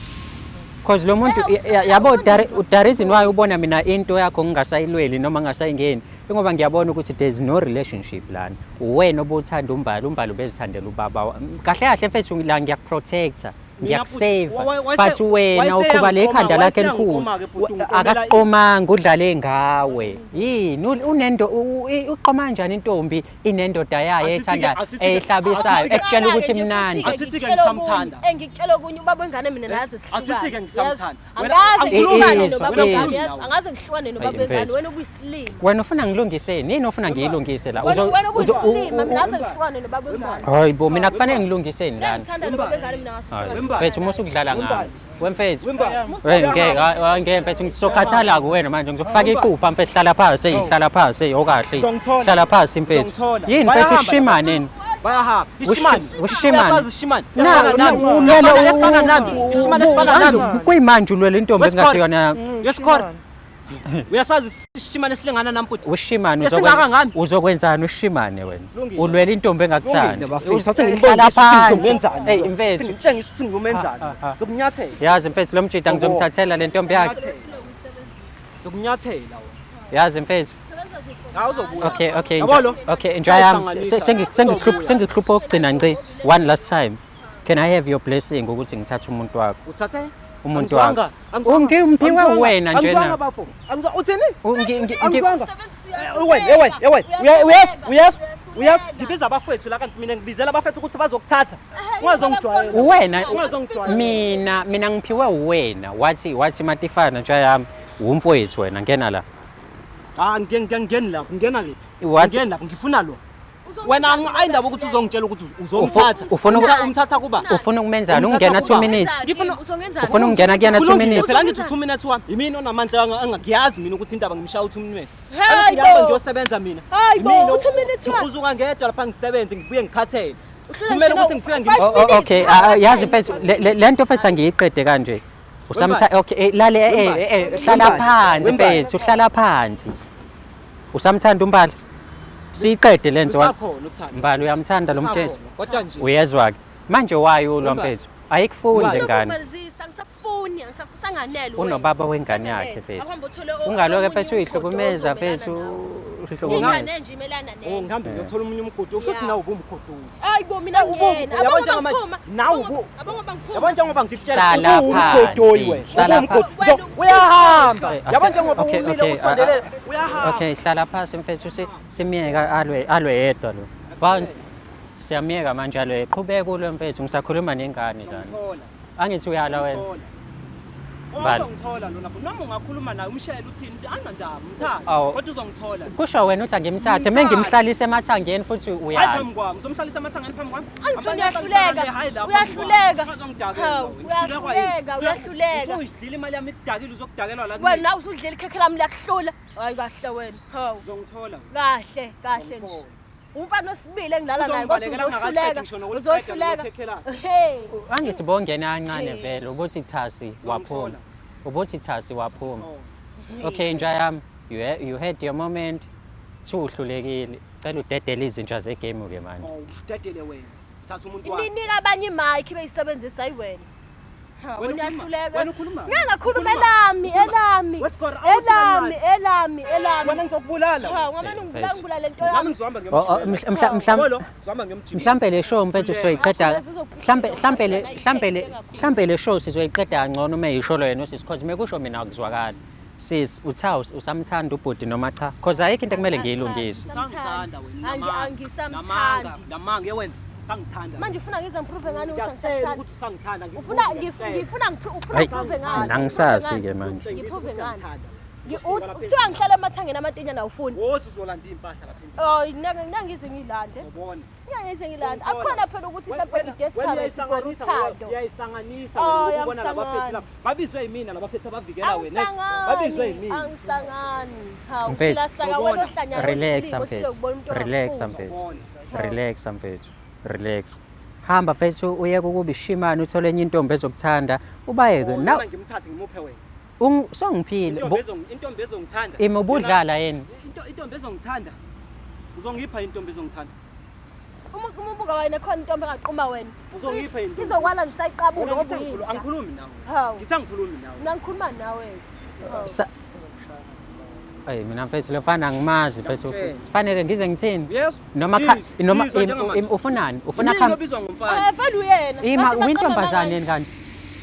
Speaker 3: Because lo muntu
Speaker 2: Eh, usifebe
Speaker 3: yabo
Speaker 2: unondindwa.
Speaker 3: the reason why ubona mina into yakho ngingasayilweli noma ngingasayingeni ingoba ngiyabona ukuthi there is no relationship lana. Wena obuthanda uMbali, uMbali ubezithandela ubaba. Kahle kahle mfethu la ngiyakuprotecta. Ngiyakuseva but wena uqhuba le khanda lakhe elikhulu. Akakuqomanga, udlale ngawe. Yini unendo uqoma kanjani intombi inendoda yayo
Speaker 4: Asithi-ke-
Speaker 3: ethanda
Speaker 4: asithi-ke-
Speaker 3: eyihlabisayo
Speaker 4: asithi-ke-
Speaker 3: ekutshela ukuthi imnandi.
Speaker 4: Asithi-ke
Speaker 2: Engikutshela
Speaker 4: ngisamthanda.
Speaker 2: okunye, engikutshela okunye ubaba wengane mina naze sihlukane.
Speaker 4: Asithi-ke ngisamthanda.
Speaker 2: Yes.
Speaker 4: Wena
Speaker 2: Angaze
Speaker 4: angikhulumi
Speaker 2: ngihlukane
Speaker 3: nawe.
Speaker 2: nobaba
Speaker 3: Wena
Speaker 2: wengane,
Speaker 3: ukhuluma
Speaker 2: yes.
Speaker 4: nawe.
Speaker 2: Angaze ngihlukane nobaba
Speaker 3: Ayi,
Speaker 2: wengane,
Speaker 3: mfethu.
Speaker 2: wena ubuyisilima.
Speaker 3: Wena ufuna ngilungiseni? Yini ofuna ngiyilungise la?
Speaker 2: Wena wena ubuyisilima, mina aze
Speaker 4: Wemba.
Speaker 2: ngihlukane nobaba wengane.
Speaker 3: Hayi bo, mina kufanele ngilungiseni lana?
Speaker 2: Ngithanda nobaba wengane mina ngase
Speaker 3: Hayi,
Speaker 4: Wemba.
Speaker 3: mfethu musa ukudlala ngami. Wemfethu.
Speaker 4: Wemba.
Speaker 3: Hey ngeke, hayi ngeke mfethu, ngizokhathala kuwena manje, ngizokufaka iqupha mfethu, hlala phansi, hey hlala phansi, hey okahle.
Speaker 4: Uzongithola.
Speaker 3: Hlala phansi mfethu.
Speaker 4: Uzongithola.
Speaker 3: Yini mfethu
Speaker 4: Bayahamba
Speaker 3: ushimane yini?
Speaker 4: Bayahamba. Ishimane.
Speaker 3: Ushimane.
Speaker 4: Uyasazi ishimane.
Speaker 3: Na,
Speaker 4: Esifana nami.
Speaker 3: ulwela
Speaker 4: Esifana nami. Ishimane esifana nami.
Speaker 3: Kuyimanje ulwela intombi
Speaker 4: Wesikole.
Speaker 3: engasiyona.
Speaker 4: Yesikora. Uyasazi ishimane esilingana nami futhi.
Speaker 3: Ushimane
Speaker 4: Esingaka ngami.
Speaker 3: uzokwenzani ushimane wena?
Speaker 4: Lungile.
Speaker 3: Ulwela intombi engakuthandi.
Speaker 4: Lungile bafethu. Athi
Speaker 3: Hlala
Speaker 4: ngibonise ukuthi
Speaker 3: phansi.
Speaker 4: ngizomenzani.
Speaker 3: Hey mfethu.
Speaker 4: Ngitshengisa ukuthi ngizomenzani.
Speaker 3: Ah, ah, ah.
Speaker 4: Ngizokunyathela.
Speaker 3: Yazi mfethu lo mjita ngizomthathela le ntombi yakhe.
Speaker 4: Ngizokunyathela wena.
Speaker 3: Yazi mfethu.
Speaker 4: Hawu uzobuya.
Speaker 3: Okay,
Speaker 4: Yabo lo?
Speaker 3: okay, nja yami
Speaker 4: Siyahlanganisa.
Speaker 3: sengihlupha sengihlupha okugcina ngci. One last time. Can I have your blessing ukuthi ngithathe umuntu wakho?
Speaker 4: Uthathe?
Speaker 3: Umuntu wakho.
Speaker 4: Angizwanga, angizwanga,
Speaker 3: Ungiphiwe
Speaker 4: angizwanga,
Speaker 3: wena njena.
Speaker 4: Angizwanga bafo. Angizwa uthini?
Speaker 3: Ungi-
Speaker 4: Wena, wena, wena. Uyes, uyes, uyes. Ngibiza abafethu la kanti mina ngibizela abafethu ukuthi bazokuthatha. Ungazongijwayela.
Speaker 3: Wena
Speaker 4: Ungazongijwayela.
Speaker 3: mina ngiphiwe wena. Wathi Matifana nja yami umfowethu wena ngena la.
Speaker 4: Ah, ngene ngene lapho, ngena kephi?
Speaker 3: Wathi-
Speaker 4: Ngena lapho, ngifuna lo. Wena ayindaba ukuthi uzongitshela ukuthi uzomthatha.
Speaker 3: Ufuna
Speaker 4: Umthatha kuba?
Speaker 3: Ufuna ukumenzani?
Speaker 4: Umthatha
Speaker 3: Ungena
Speaker 4: kuba?
Speaker 3: 2 minutes.
Speaker 2: Uzongenzani?
Speaker 3: Ufuna ukungena kuyena 2
Speaker 4: Kulungile
Speaker 3: minutes.
Speaker 4: phela ngithi 2 minutes wami. Yimina onamandla angakuyazi mina ukuthi indaba ngimshaya u2 minutes.
Speaker 2: Hayi
Speaker 4: Ngihamba
Speaker 2: bo.
Speaker 4: ngiyosebenza mina.
Speaker 2: Hayi bo,
Speaker 4: Yimina
Speaker 2: u-two minutes wami.
Speaker 4: Ngihuzuka ngedwa lapha ngisebenze ngibuye ngikhathele.
Speaker 2: Uhlula
Speaker 4: Kumele
Speaker 2: nje
Speaker 4: ukuthi
Speaker 2: na-
Speaker 4: ngifike
Speaker 2: five
Speaker 4: ngim
Speaker 3: Oh, oh, okay,
Speaker 2: minutes,
Speaker 3: yazi mfethu le nto mfethu angiyiqede kanje. Usamtha okay, lale hlala
Speaker 4: Wembali.
Speaker 3: phansi
Speaker 4: Wembali.
Speaker 3: mfethu, hlala phansi. Usamthanda uMbali? Siyiqede le nto.
Speaker 4: Usakhona uthando.
Speaker 3: Mbali uyamthanda lo mthetho.
Speaker 4: Usakhona, Kodwa nje
Speaker 3: Uyezwa ke. Manje wayo lo
Speaker 4: Wembali.
Speaker 3: mfethu. Ayikufunze ngane.
Speaker 2: Angisakufuni, angisasanganele wena.
Speaker 3: Unobaba wengane yakhe mfethu.
Speaker 2: Akuhambe uthole
Speaker 3: Ungaloke
Speaker 2: omunye
Speaker 3: mfethu uyihlukumeza
Speaker 2: umgodo
Speaker 3: mfethu.
Speaker 2: ozomelana nawe.
Speaker 3: Uyihlukumeza.
Speaker 2: Inja nenja imelana
Speaker 4: Oh,
Speaker 2: nenye.
Speaker 4: ngihambe ngiyothola omunye umgodi. Usho ukuthi
Speaker 2: Yeah.
Speaker 4: nawe ubumgodoyi.
Speaker 2: Hayi bo mina ngiyena.
Speaker 4: Yabo
Speaker 2: Abonga
Speaker 4: njengamanje,
Speaker 2: bangiphuma.
Speaker 4: nawe
Speaker 2: Abonga bangiphuma.
Speaker 4: Yabo njengoba ngikutshela
Speaker 3: Hlala
Speaker 4: uwumgodoyi
Speaker 3: phansi,
Speaker 4: wena.
Speaker 3: hlala
Speaker 4: Uwumgodoyi.
Speaker 2: phansi.
Speaker 4: Uyahamba.
Speaker 3: Eh,
Speaker 4: Yabo njengoba
Speaker 3: okay,
Speaker 4: umile
Speaker 3: okay,
Speaker 4: usondelele, uyahamba.
Speaker 3: Okay, hlala phansi mfethu simyeka alwe yedwa lo. Bounce. Siyamyeka manje alwe. Qhubeka ulwe mfethu, ngisakhuluma nengane lana.
Speaker 4: Uzongithola.
Speaker 3: Angithi uyala wena.
Speaker 4: Uzongithola.
Speaker 3: Mbali.
Speaker 4: Uzongithola lona. Noma ungakhuluma naye umshele uthini uthi anginandaba, mthathe.
Speaker 3: Awu.
Speaker 4: Kodwa uzongithola.
Speaker 3: Kusho wena uthi angimthathe,
Speaker 4: Ngimthathe.
Speaker 3: mengimhlalise emathangeni futhi
Speaker 4: Hayi
Speaker 3: uyala.
Speaker 4: phambi kwami, uzomhlalisa emathangeni phambi kwami.
Speaker 2: Angithi
Speaker 4: Abantu
Speaker 2: uyahluleka.
Speaker 4: abahlalisana hayi lapha
Speaker 2: Uyahluleka.
Speaker 4: phambi kwami. Ungazongidakela
Speaker 2: Hawu,
Speaker 4: wena.
Speaker 2: uyahluleka, uyahluleka.
Speaker 4: Usuyidlile imali yami ikudakile uzokudakelwa la kumina.
Speaker 2: Wena nawe usudlela ikhekhe lami liyakuhlula. Hayi kahle wena. Hawu.
Speaker 4: Uzongithola.
Speaker 2: Kahle, kahle nje.
Speaker 4: Uzongithola.
Speaker 2: Umfana osibili engilala naye kodwa
Speaker 4: Uzongibalekela ngingakaqedi
Speaker 2: uzohluleka.
Speaker 4: ngisho nokuliqeda
Speaker 2: Uzohluleka.
Speaker 4: lelo khekhe lakhe.
Speaker 2: Hey.
Speaker 3: Angithi bongena kancane
Speaker 2: Hey.
Speaker 3: vele ubuthi thasi waphuma.
Speaker 4: Uzongithola.
Speaker 3: Ubuthi thasi waphuma.
Speaker 4: Oh.
Speaker 3: Okay nja yami, you had your moment. Thu uhlulekile. Cela udedele izinja zegame ke manje.
Speaker 4: Oh, udedele wena. Thatha umuntu wakho.
Speaker 2: Ninika abanye imic beyisebenzisa ayi wena. Ha,
Speaker 4: Wena
Speaker 2: wena
Speaker 4: ukhuluma-
Speaker 2: uyahluleka.
Speaker 4: wena ukhuluma.
Speaker 2: Ngeke ngakhuluma
Speaker 4: Ukhuluma.
Speaker 2: elami, elami.
Speaker 4: Wesikora, awuthi
Speaker 2: Elami,
Speaker 4: kancane.
Speaker 2: elami, elami.
Speaker 4: Wena ngizokubulala.
Speaker 2: Ha, ngamane
Speaker 3: Mfethu.
Speaker 2: ngibulale lento
Speaker 4: Nami
Speaker 2: yami.
Speaker 4: ngizohamba
Speaker 3: Oh, oh,
Speaker 4: ngiyomjimela.
Speaker 3: mhla-
Speaker 4: Yabo lo, ngizohamba ngiyomjimela.
Speaker 3: Mhlambe le show mfethu sizoyiqeda mhlambe mhlambe le mhlambe le mhlambe le show sizoyiqeda kangcono uma yisho lo yena usisi cause mekusho mina akuzwakali. Sis utha usamthanda ubhuti noma cha? Cause ayikho into ekumele ngiyilungise.
Speaker 4: Usangithanda wena.
Speaker 2: Angisamthandi.
Speaker 4: Namanga, namanga wena. Usangithanda.
Speaker 2: Manje ufuna ngize ngiprove ngani ukuthi
Speaker 4: Ngiyakutshela
Speaker 2: angisakuthandi?
Speaker 4: ukuthi usangithanda.
Speaker 2: Ufuna ngifuna ufuna
Speaker 3: Hayi,
Speaker 2: ngiprove ngani?
Speaker 3: angisazi ke manje.
Speaker 2: Ngiprove ngani? Kuthiwa ngihlala emathangeni amatinyana awufuni.
Speaker 4: Wosi uzolanda impahla lapha endlini.
Speaker 2: Oh, ngeke ngize ngilande.
Speaker 4: Ubone.
Speaker 2: Ngeke ngize ngilande. Akukhona phela ukuthi mhlawumbe ngi-desperate for uthando.
Speaker 4: Uyayisanganisa
Speaker 2: Oh,
Speaker 4: wena ukubona
Speaker 2: uyamsangana.
Speaker 4: labaphethe lapha. Babizwe yimina labaphethe abavikela wena.
Speaker 2: Angisangani.
Speaker 4: Babizwe yimina.
Speaker 2: Angisangani. Hawu,
Speaker 3: Mfethu.
Speaker 2: phila saka wena ohlanya
Speaker 3: Relax
Speaker 2: wesilimo, ohluleka
Speaker 3: mfethu.
Speaker 2: ukubona umuntu
Speaker 3: Relax
Speaker 2: ongakufuni.
Speaker 3: mfethu.
Speaker 4: Ubone.
Speaker 3: Relax mfethu. Relax. Hamba mfethu uyeke ukuba ishimane uthole enye intombi ezokuthanda ubayeke.
Speaker 4: Oh,
Speaker 3: Na
Speaker 4: noma ngimthathe ngimuphe wena.
Speaker 3: songiphile.
Speaker 4: Intombi intombi ezongithanda.
Speaker 3: Imi ubudlala yini?
Speaker 4: Intombi ezongithanda. Uzongipha intombi ezongithanda.
Speaker 2: Uma ubuka wena khona intombi engaquma wena.
Speaker 4: Uzongipha intombi.
Speaker 2: Izokwala nje usayiqabula
Speaker 4: Wena
Speaker 2: ngoba
Speaker 4: ngithi
Speaker 2: uyinja.
Speaker 4: angikhulumi nawe.
Speaker 2: Hawu.
Speaker 4: Ngithi angikhulumi nawe.
Speaker 2: Mina ngikhuluma nawe. Hawu.
Speaker 3: Ey mina mfethu lo mfana angimazi mfethu.
Speaker 4: Ngiyakutshela.
Speaker 3: Sifanele ngize ngithini?
Speaker 4: Uyezwa?
Speaker 3: Noma kha
Speaker 4: Yizwa,
Speaker 3: noma
Speaker 4: yizwa njengamanje.
Speaker 3: ufunani? Ufuna
Speaker 4: Yini
Speaker 3: kham
Speaker 4: obizwa ngomfana?
Speaker 2: Eh, vele uyena.
Speaker 3: Ima
Speaker 2: Kanti baqamba
Speaker 3: uyintombazane
Speaker 2: amanga-
Speaker 3: yini kanti?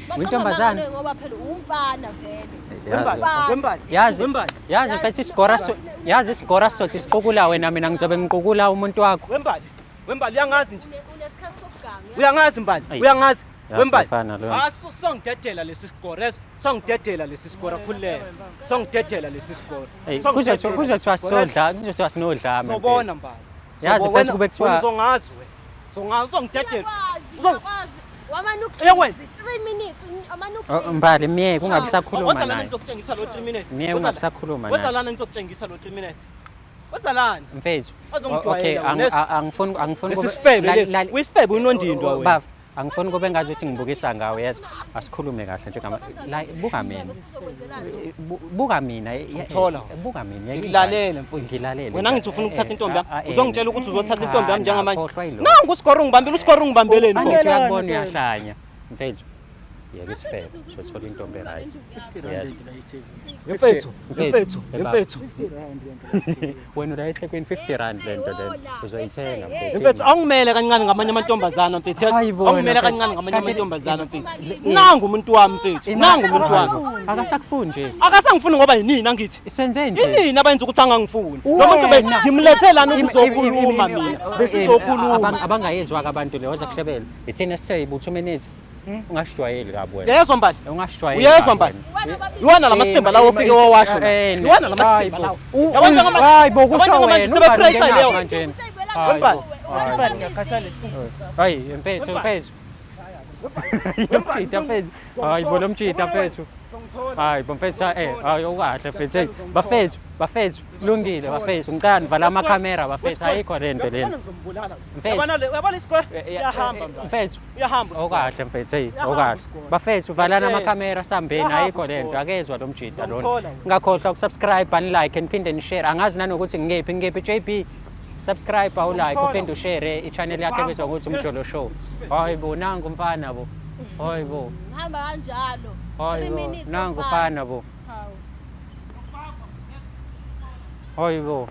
Speaker 2: baqamba
Speaker 3: Uyintombazane?
Speaker 2: amanga ngoba phela uwumfana vele.
Speaker 4: Wembali,
Speaker 2: Yazi.
Speaker 4: wembali.
Speaker 3: Yazi
Speaker 4: Wembali.
Speaker 3: yazi mfethu isigora yazi isigora sothi siqukula wena mina ngizobe ngiqukula umuntu wakho.
Speaker 4: Wembali. Wembali uyangazi nje.
Speaker 2: Unesikhathi sokuganga.
Speaker 4: Uyangazi Mbali.
Speaker 3: Ayi.
Speaker 4: Uyangazi.
Speaker 3: Yazi
Speaker 4: Wembali.
Speaker 3: mfana lo.
Speaker 4: Ah songidedela lesi sigora eso. Songidedela lesi sigora khululeka. Songidedela lesi sigora.
Speaker 3: Ey
Speaker 4: Songidedela
Speaker 3: kuzothiwa
Speaker 4: lesi sigora eso.
Speaker 3: sodla kuzothiwa sinodlame.
Speaker 4: Sobona Mbali.
Speaker 3: Yazi
Speaker 4: Sobo-
Speaker 3: mfethu kube kuthiwa-
Speaker 4: wena uzongazi wena. Uzongazi uzongidedela.
Speaker 2: Uyakwazi,
Speaker 4: Uzong-
Speaker 2: uyakwazi. Wamane
Speaker 4: Eh, wena.
Speaker 2: ukugqizi, 3 minutes, wamane
Speaker 3: Oh,
Speaker 2: ukugqizi.
Speaker 3: Mbali myeke ungabe usakhuluma
Speaker 4: Woza lana
Speaker 3: naye.
Speaker 4: ngizokutshengisa lo 3 minutes.
Speaker 3: Myeke
Speaker 4: Woza
Speaker 3: ungabe
Speaker 4: la.
Speaker 3: usakhuluma
Speaker 4: Woza
Speaker 3: naye.
Speaker 4: lana ngizokutshengisa lo 3 minutes. Woza lana.
Speaker 3: Mfethu.
Speaker 4: Azongijwayela
Speaker 3: Okay,
Speaker 4: wena, leso.
Speaker 3: angifuni
Speaker 4: Lesi sifebe lesi. Uyisifebe unondindwa wena.
Speaker 3: Baba, angifuni kube ngathi ukuthi ngibukisa ngawe yes. Asikhulume kahle njengama la buka mina.
Speaker 2: Sizokwenzelani?
Speaker 3: Buka mina.
Speaker 4: Ngithola.
Speaker 3: Buka mina.
Speaker 4: Ngikulalele mfowethu.
Speaker 3: Ngilalele.
Speaker 4: Wena ngithi ufuna ukuthatha intombi yami.
Speaker 3: Eh, eh,
Speaker 4: Uzongitshela ukuthi uzothatha intombi yami
Speaker 3: Cha,
Speaker 4: njengamanje.
Speaker 3: khohlwa yilokho.
Speaker 4: Nangu usigora ungibambile, usigora ungibambeleni bo.
Speaker 3: Angithi uyakubona uyahlanya. Mfethu. Yeke isifebe, sothola intombi right. Yes.
Speaker 4: Mfethu,
Speaker 3: Mfethu,
Speaker 4: mfethu,
Speaker 3: baba.
Speaker 4: mfethu.
Speaker 3: Wena ula eThekwini 50 rand lento lena. Uzoyithenga mfethu.
Speaker 4: Mfethu awungimele kancane ngamanye amantombazana mfethu.
Speaker 3: Hayi
Speaker 4: Yes.
Speaker 3: bona,
Speaker 4: Awungimele
Speaker 3: mfethu.
Speaker 4: kancane ngamanye
Speaker 3: Kanti-
Speaker 4: amantombazana mfethu. Nangu umuntu wami mfethu. Nangu umuntu wami.
Speaker 3: Akasakufuni nje.
Speaker 4: Akasangifuni ngoba yinini angithi.
Speaker 3: Senze nje.
Speaker 4: Yinini abenza ukuthi angangifuni. Lo muntu be
Speaker 3: Wena.
Speaker 4: ngimlethe lana ukuzokhuluma mina. Besizokhuluma.
Speaker 3: Abangayezwa ke abantu le waza kuhlebela. Ithina sithe ibu 2 minutes. Ungashijwayeli kabi wena.
Speaker 4: Uyezwa Mbali?
Speaker 3: Ungashijwayeli.
Speaker 4: Uyezwa
Speaker 3: kabi
Speaker 4: Mbali?
Speaker 3: wena.
Speaker 2: Wena babi-
Speaker 4: Iwana la masimba lawo ofike wawasho la. Iwana la masimba lawo. Yabona njengamanje-
Speaker 3: Hayi bo
Speaker 4: yabona
Speaker 3: kusho
Speaker 4: njengamanje
Speaker 3: wena.
Speaker 4: sebeprayisa
Speaker 3: ungani
Speaker 4: leyo.
Speaker 3: kanjena.
Speaker 2: Useyibuyela
Speaker 3: Hayi
Speaker 4: Wembali.
Speaker 3: bo.
Speaker 2: Wena
Speaker 3: Hayi
Speaker 2: babizi.
Speaker 1: Ngiyakhathala.
Speaker 3: Hayi mfethu mfethu. Mjita mfethu. Hayi bo lo mjita mfethu. Hayi bo mfethu eh hayi ukahle mfethu. Hey, Bafethu bafethu kulungile bafethu. Ngicela nivala amakhamera bafethu ayikho lento lena.
Speaker 4: Ngizombulala.
Speaker 3: Mfethu.
Speaker 4: Yabona le, yabona isikole?
Speaker 3: Eh, eh,
Speaker 4: Siyahamba
Speaker 3: eh,
Speaker 4: Mbali.
Speaker 3: Mfethu.
Speaker 4: Uyahamba usikole.
Speaker 3: Okahle mfethu hey
Speaker 4: Uyahamba
Speaker 3: okahle.
Speaker 4: usikole.
Speaker 3: Bafethu valana
Speaker 4: Ngiyakutshela.
Speaker 3: amakhamera sambeni
Speaker 4: Uyahamba
Speaker 3: ayikho lento
Speaker 4: usikole.
Speaker 3: akezwa lo mjita lona.
Speaker 4: Ngizomthola wena.
Speaker 3: Ngakhohlwa ukusubscribe and like and phinde nishare. Angazi nanokuthi ngingephi ngingephi JB. Subscribe awu like
Speaker 4: Ngizomthola.
Speaker 3: uphinde ushare i-channel yakhe ebizwa ngokuthi Umjolo Show. Hayi bo nangu mfana bo. Hayi bo.
Speaker 2: Hamba kanjalo.
Speaker 3: Hayi
Speaker 2: 3
Speaker 3: bo.
Speaker 2: minutes
Speaker 3: Nangu
Speaker 2: umfana.
Speaker 3: mfana bo.
Speaker 2: Hawu.
Speaker 3: Hayi bo.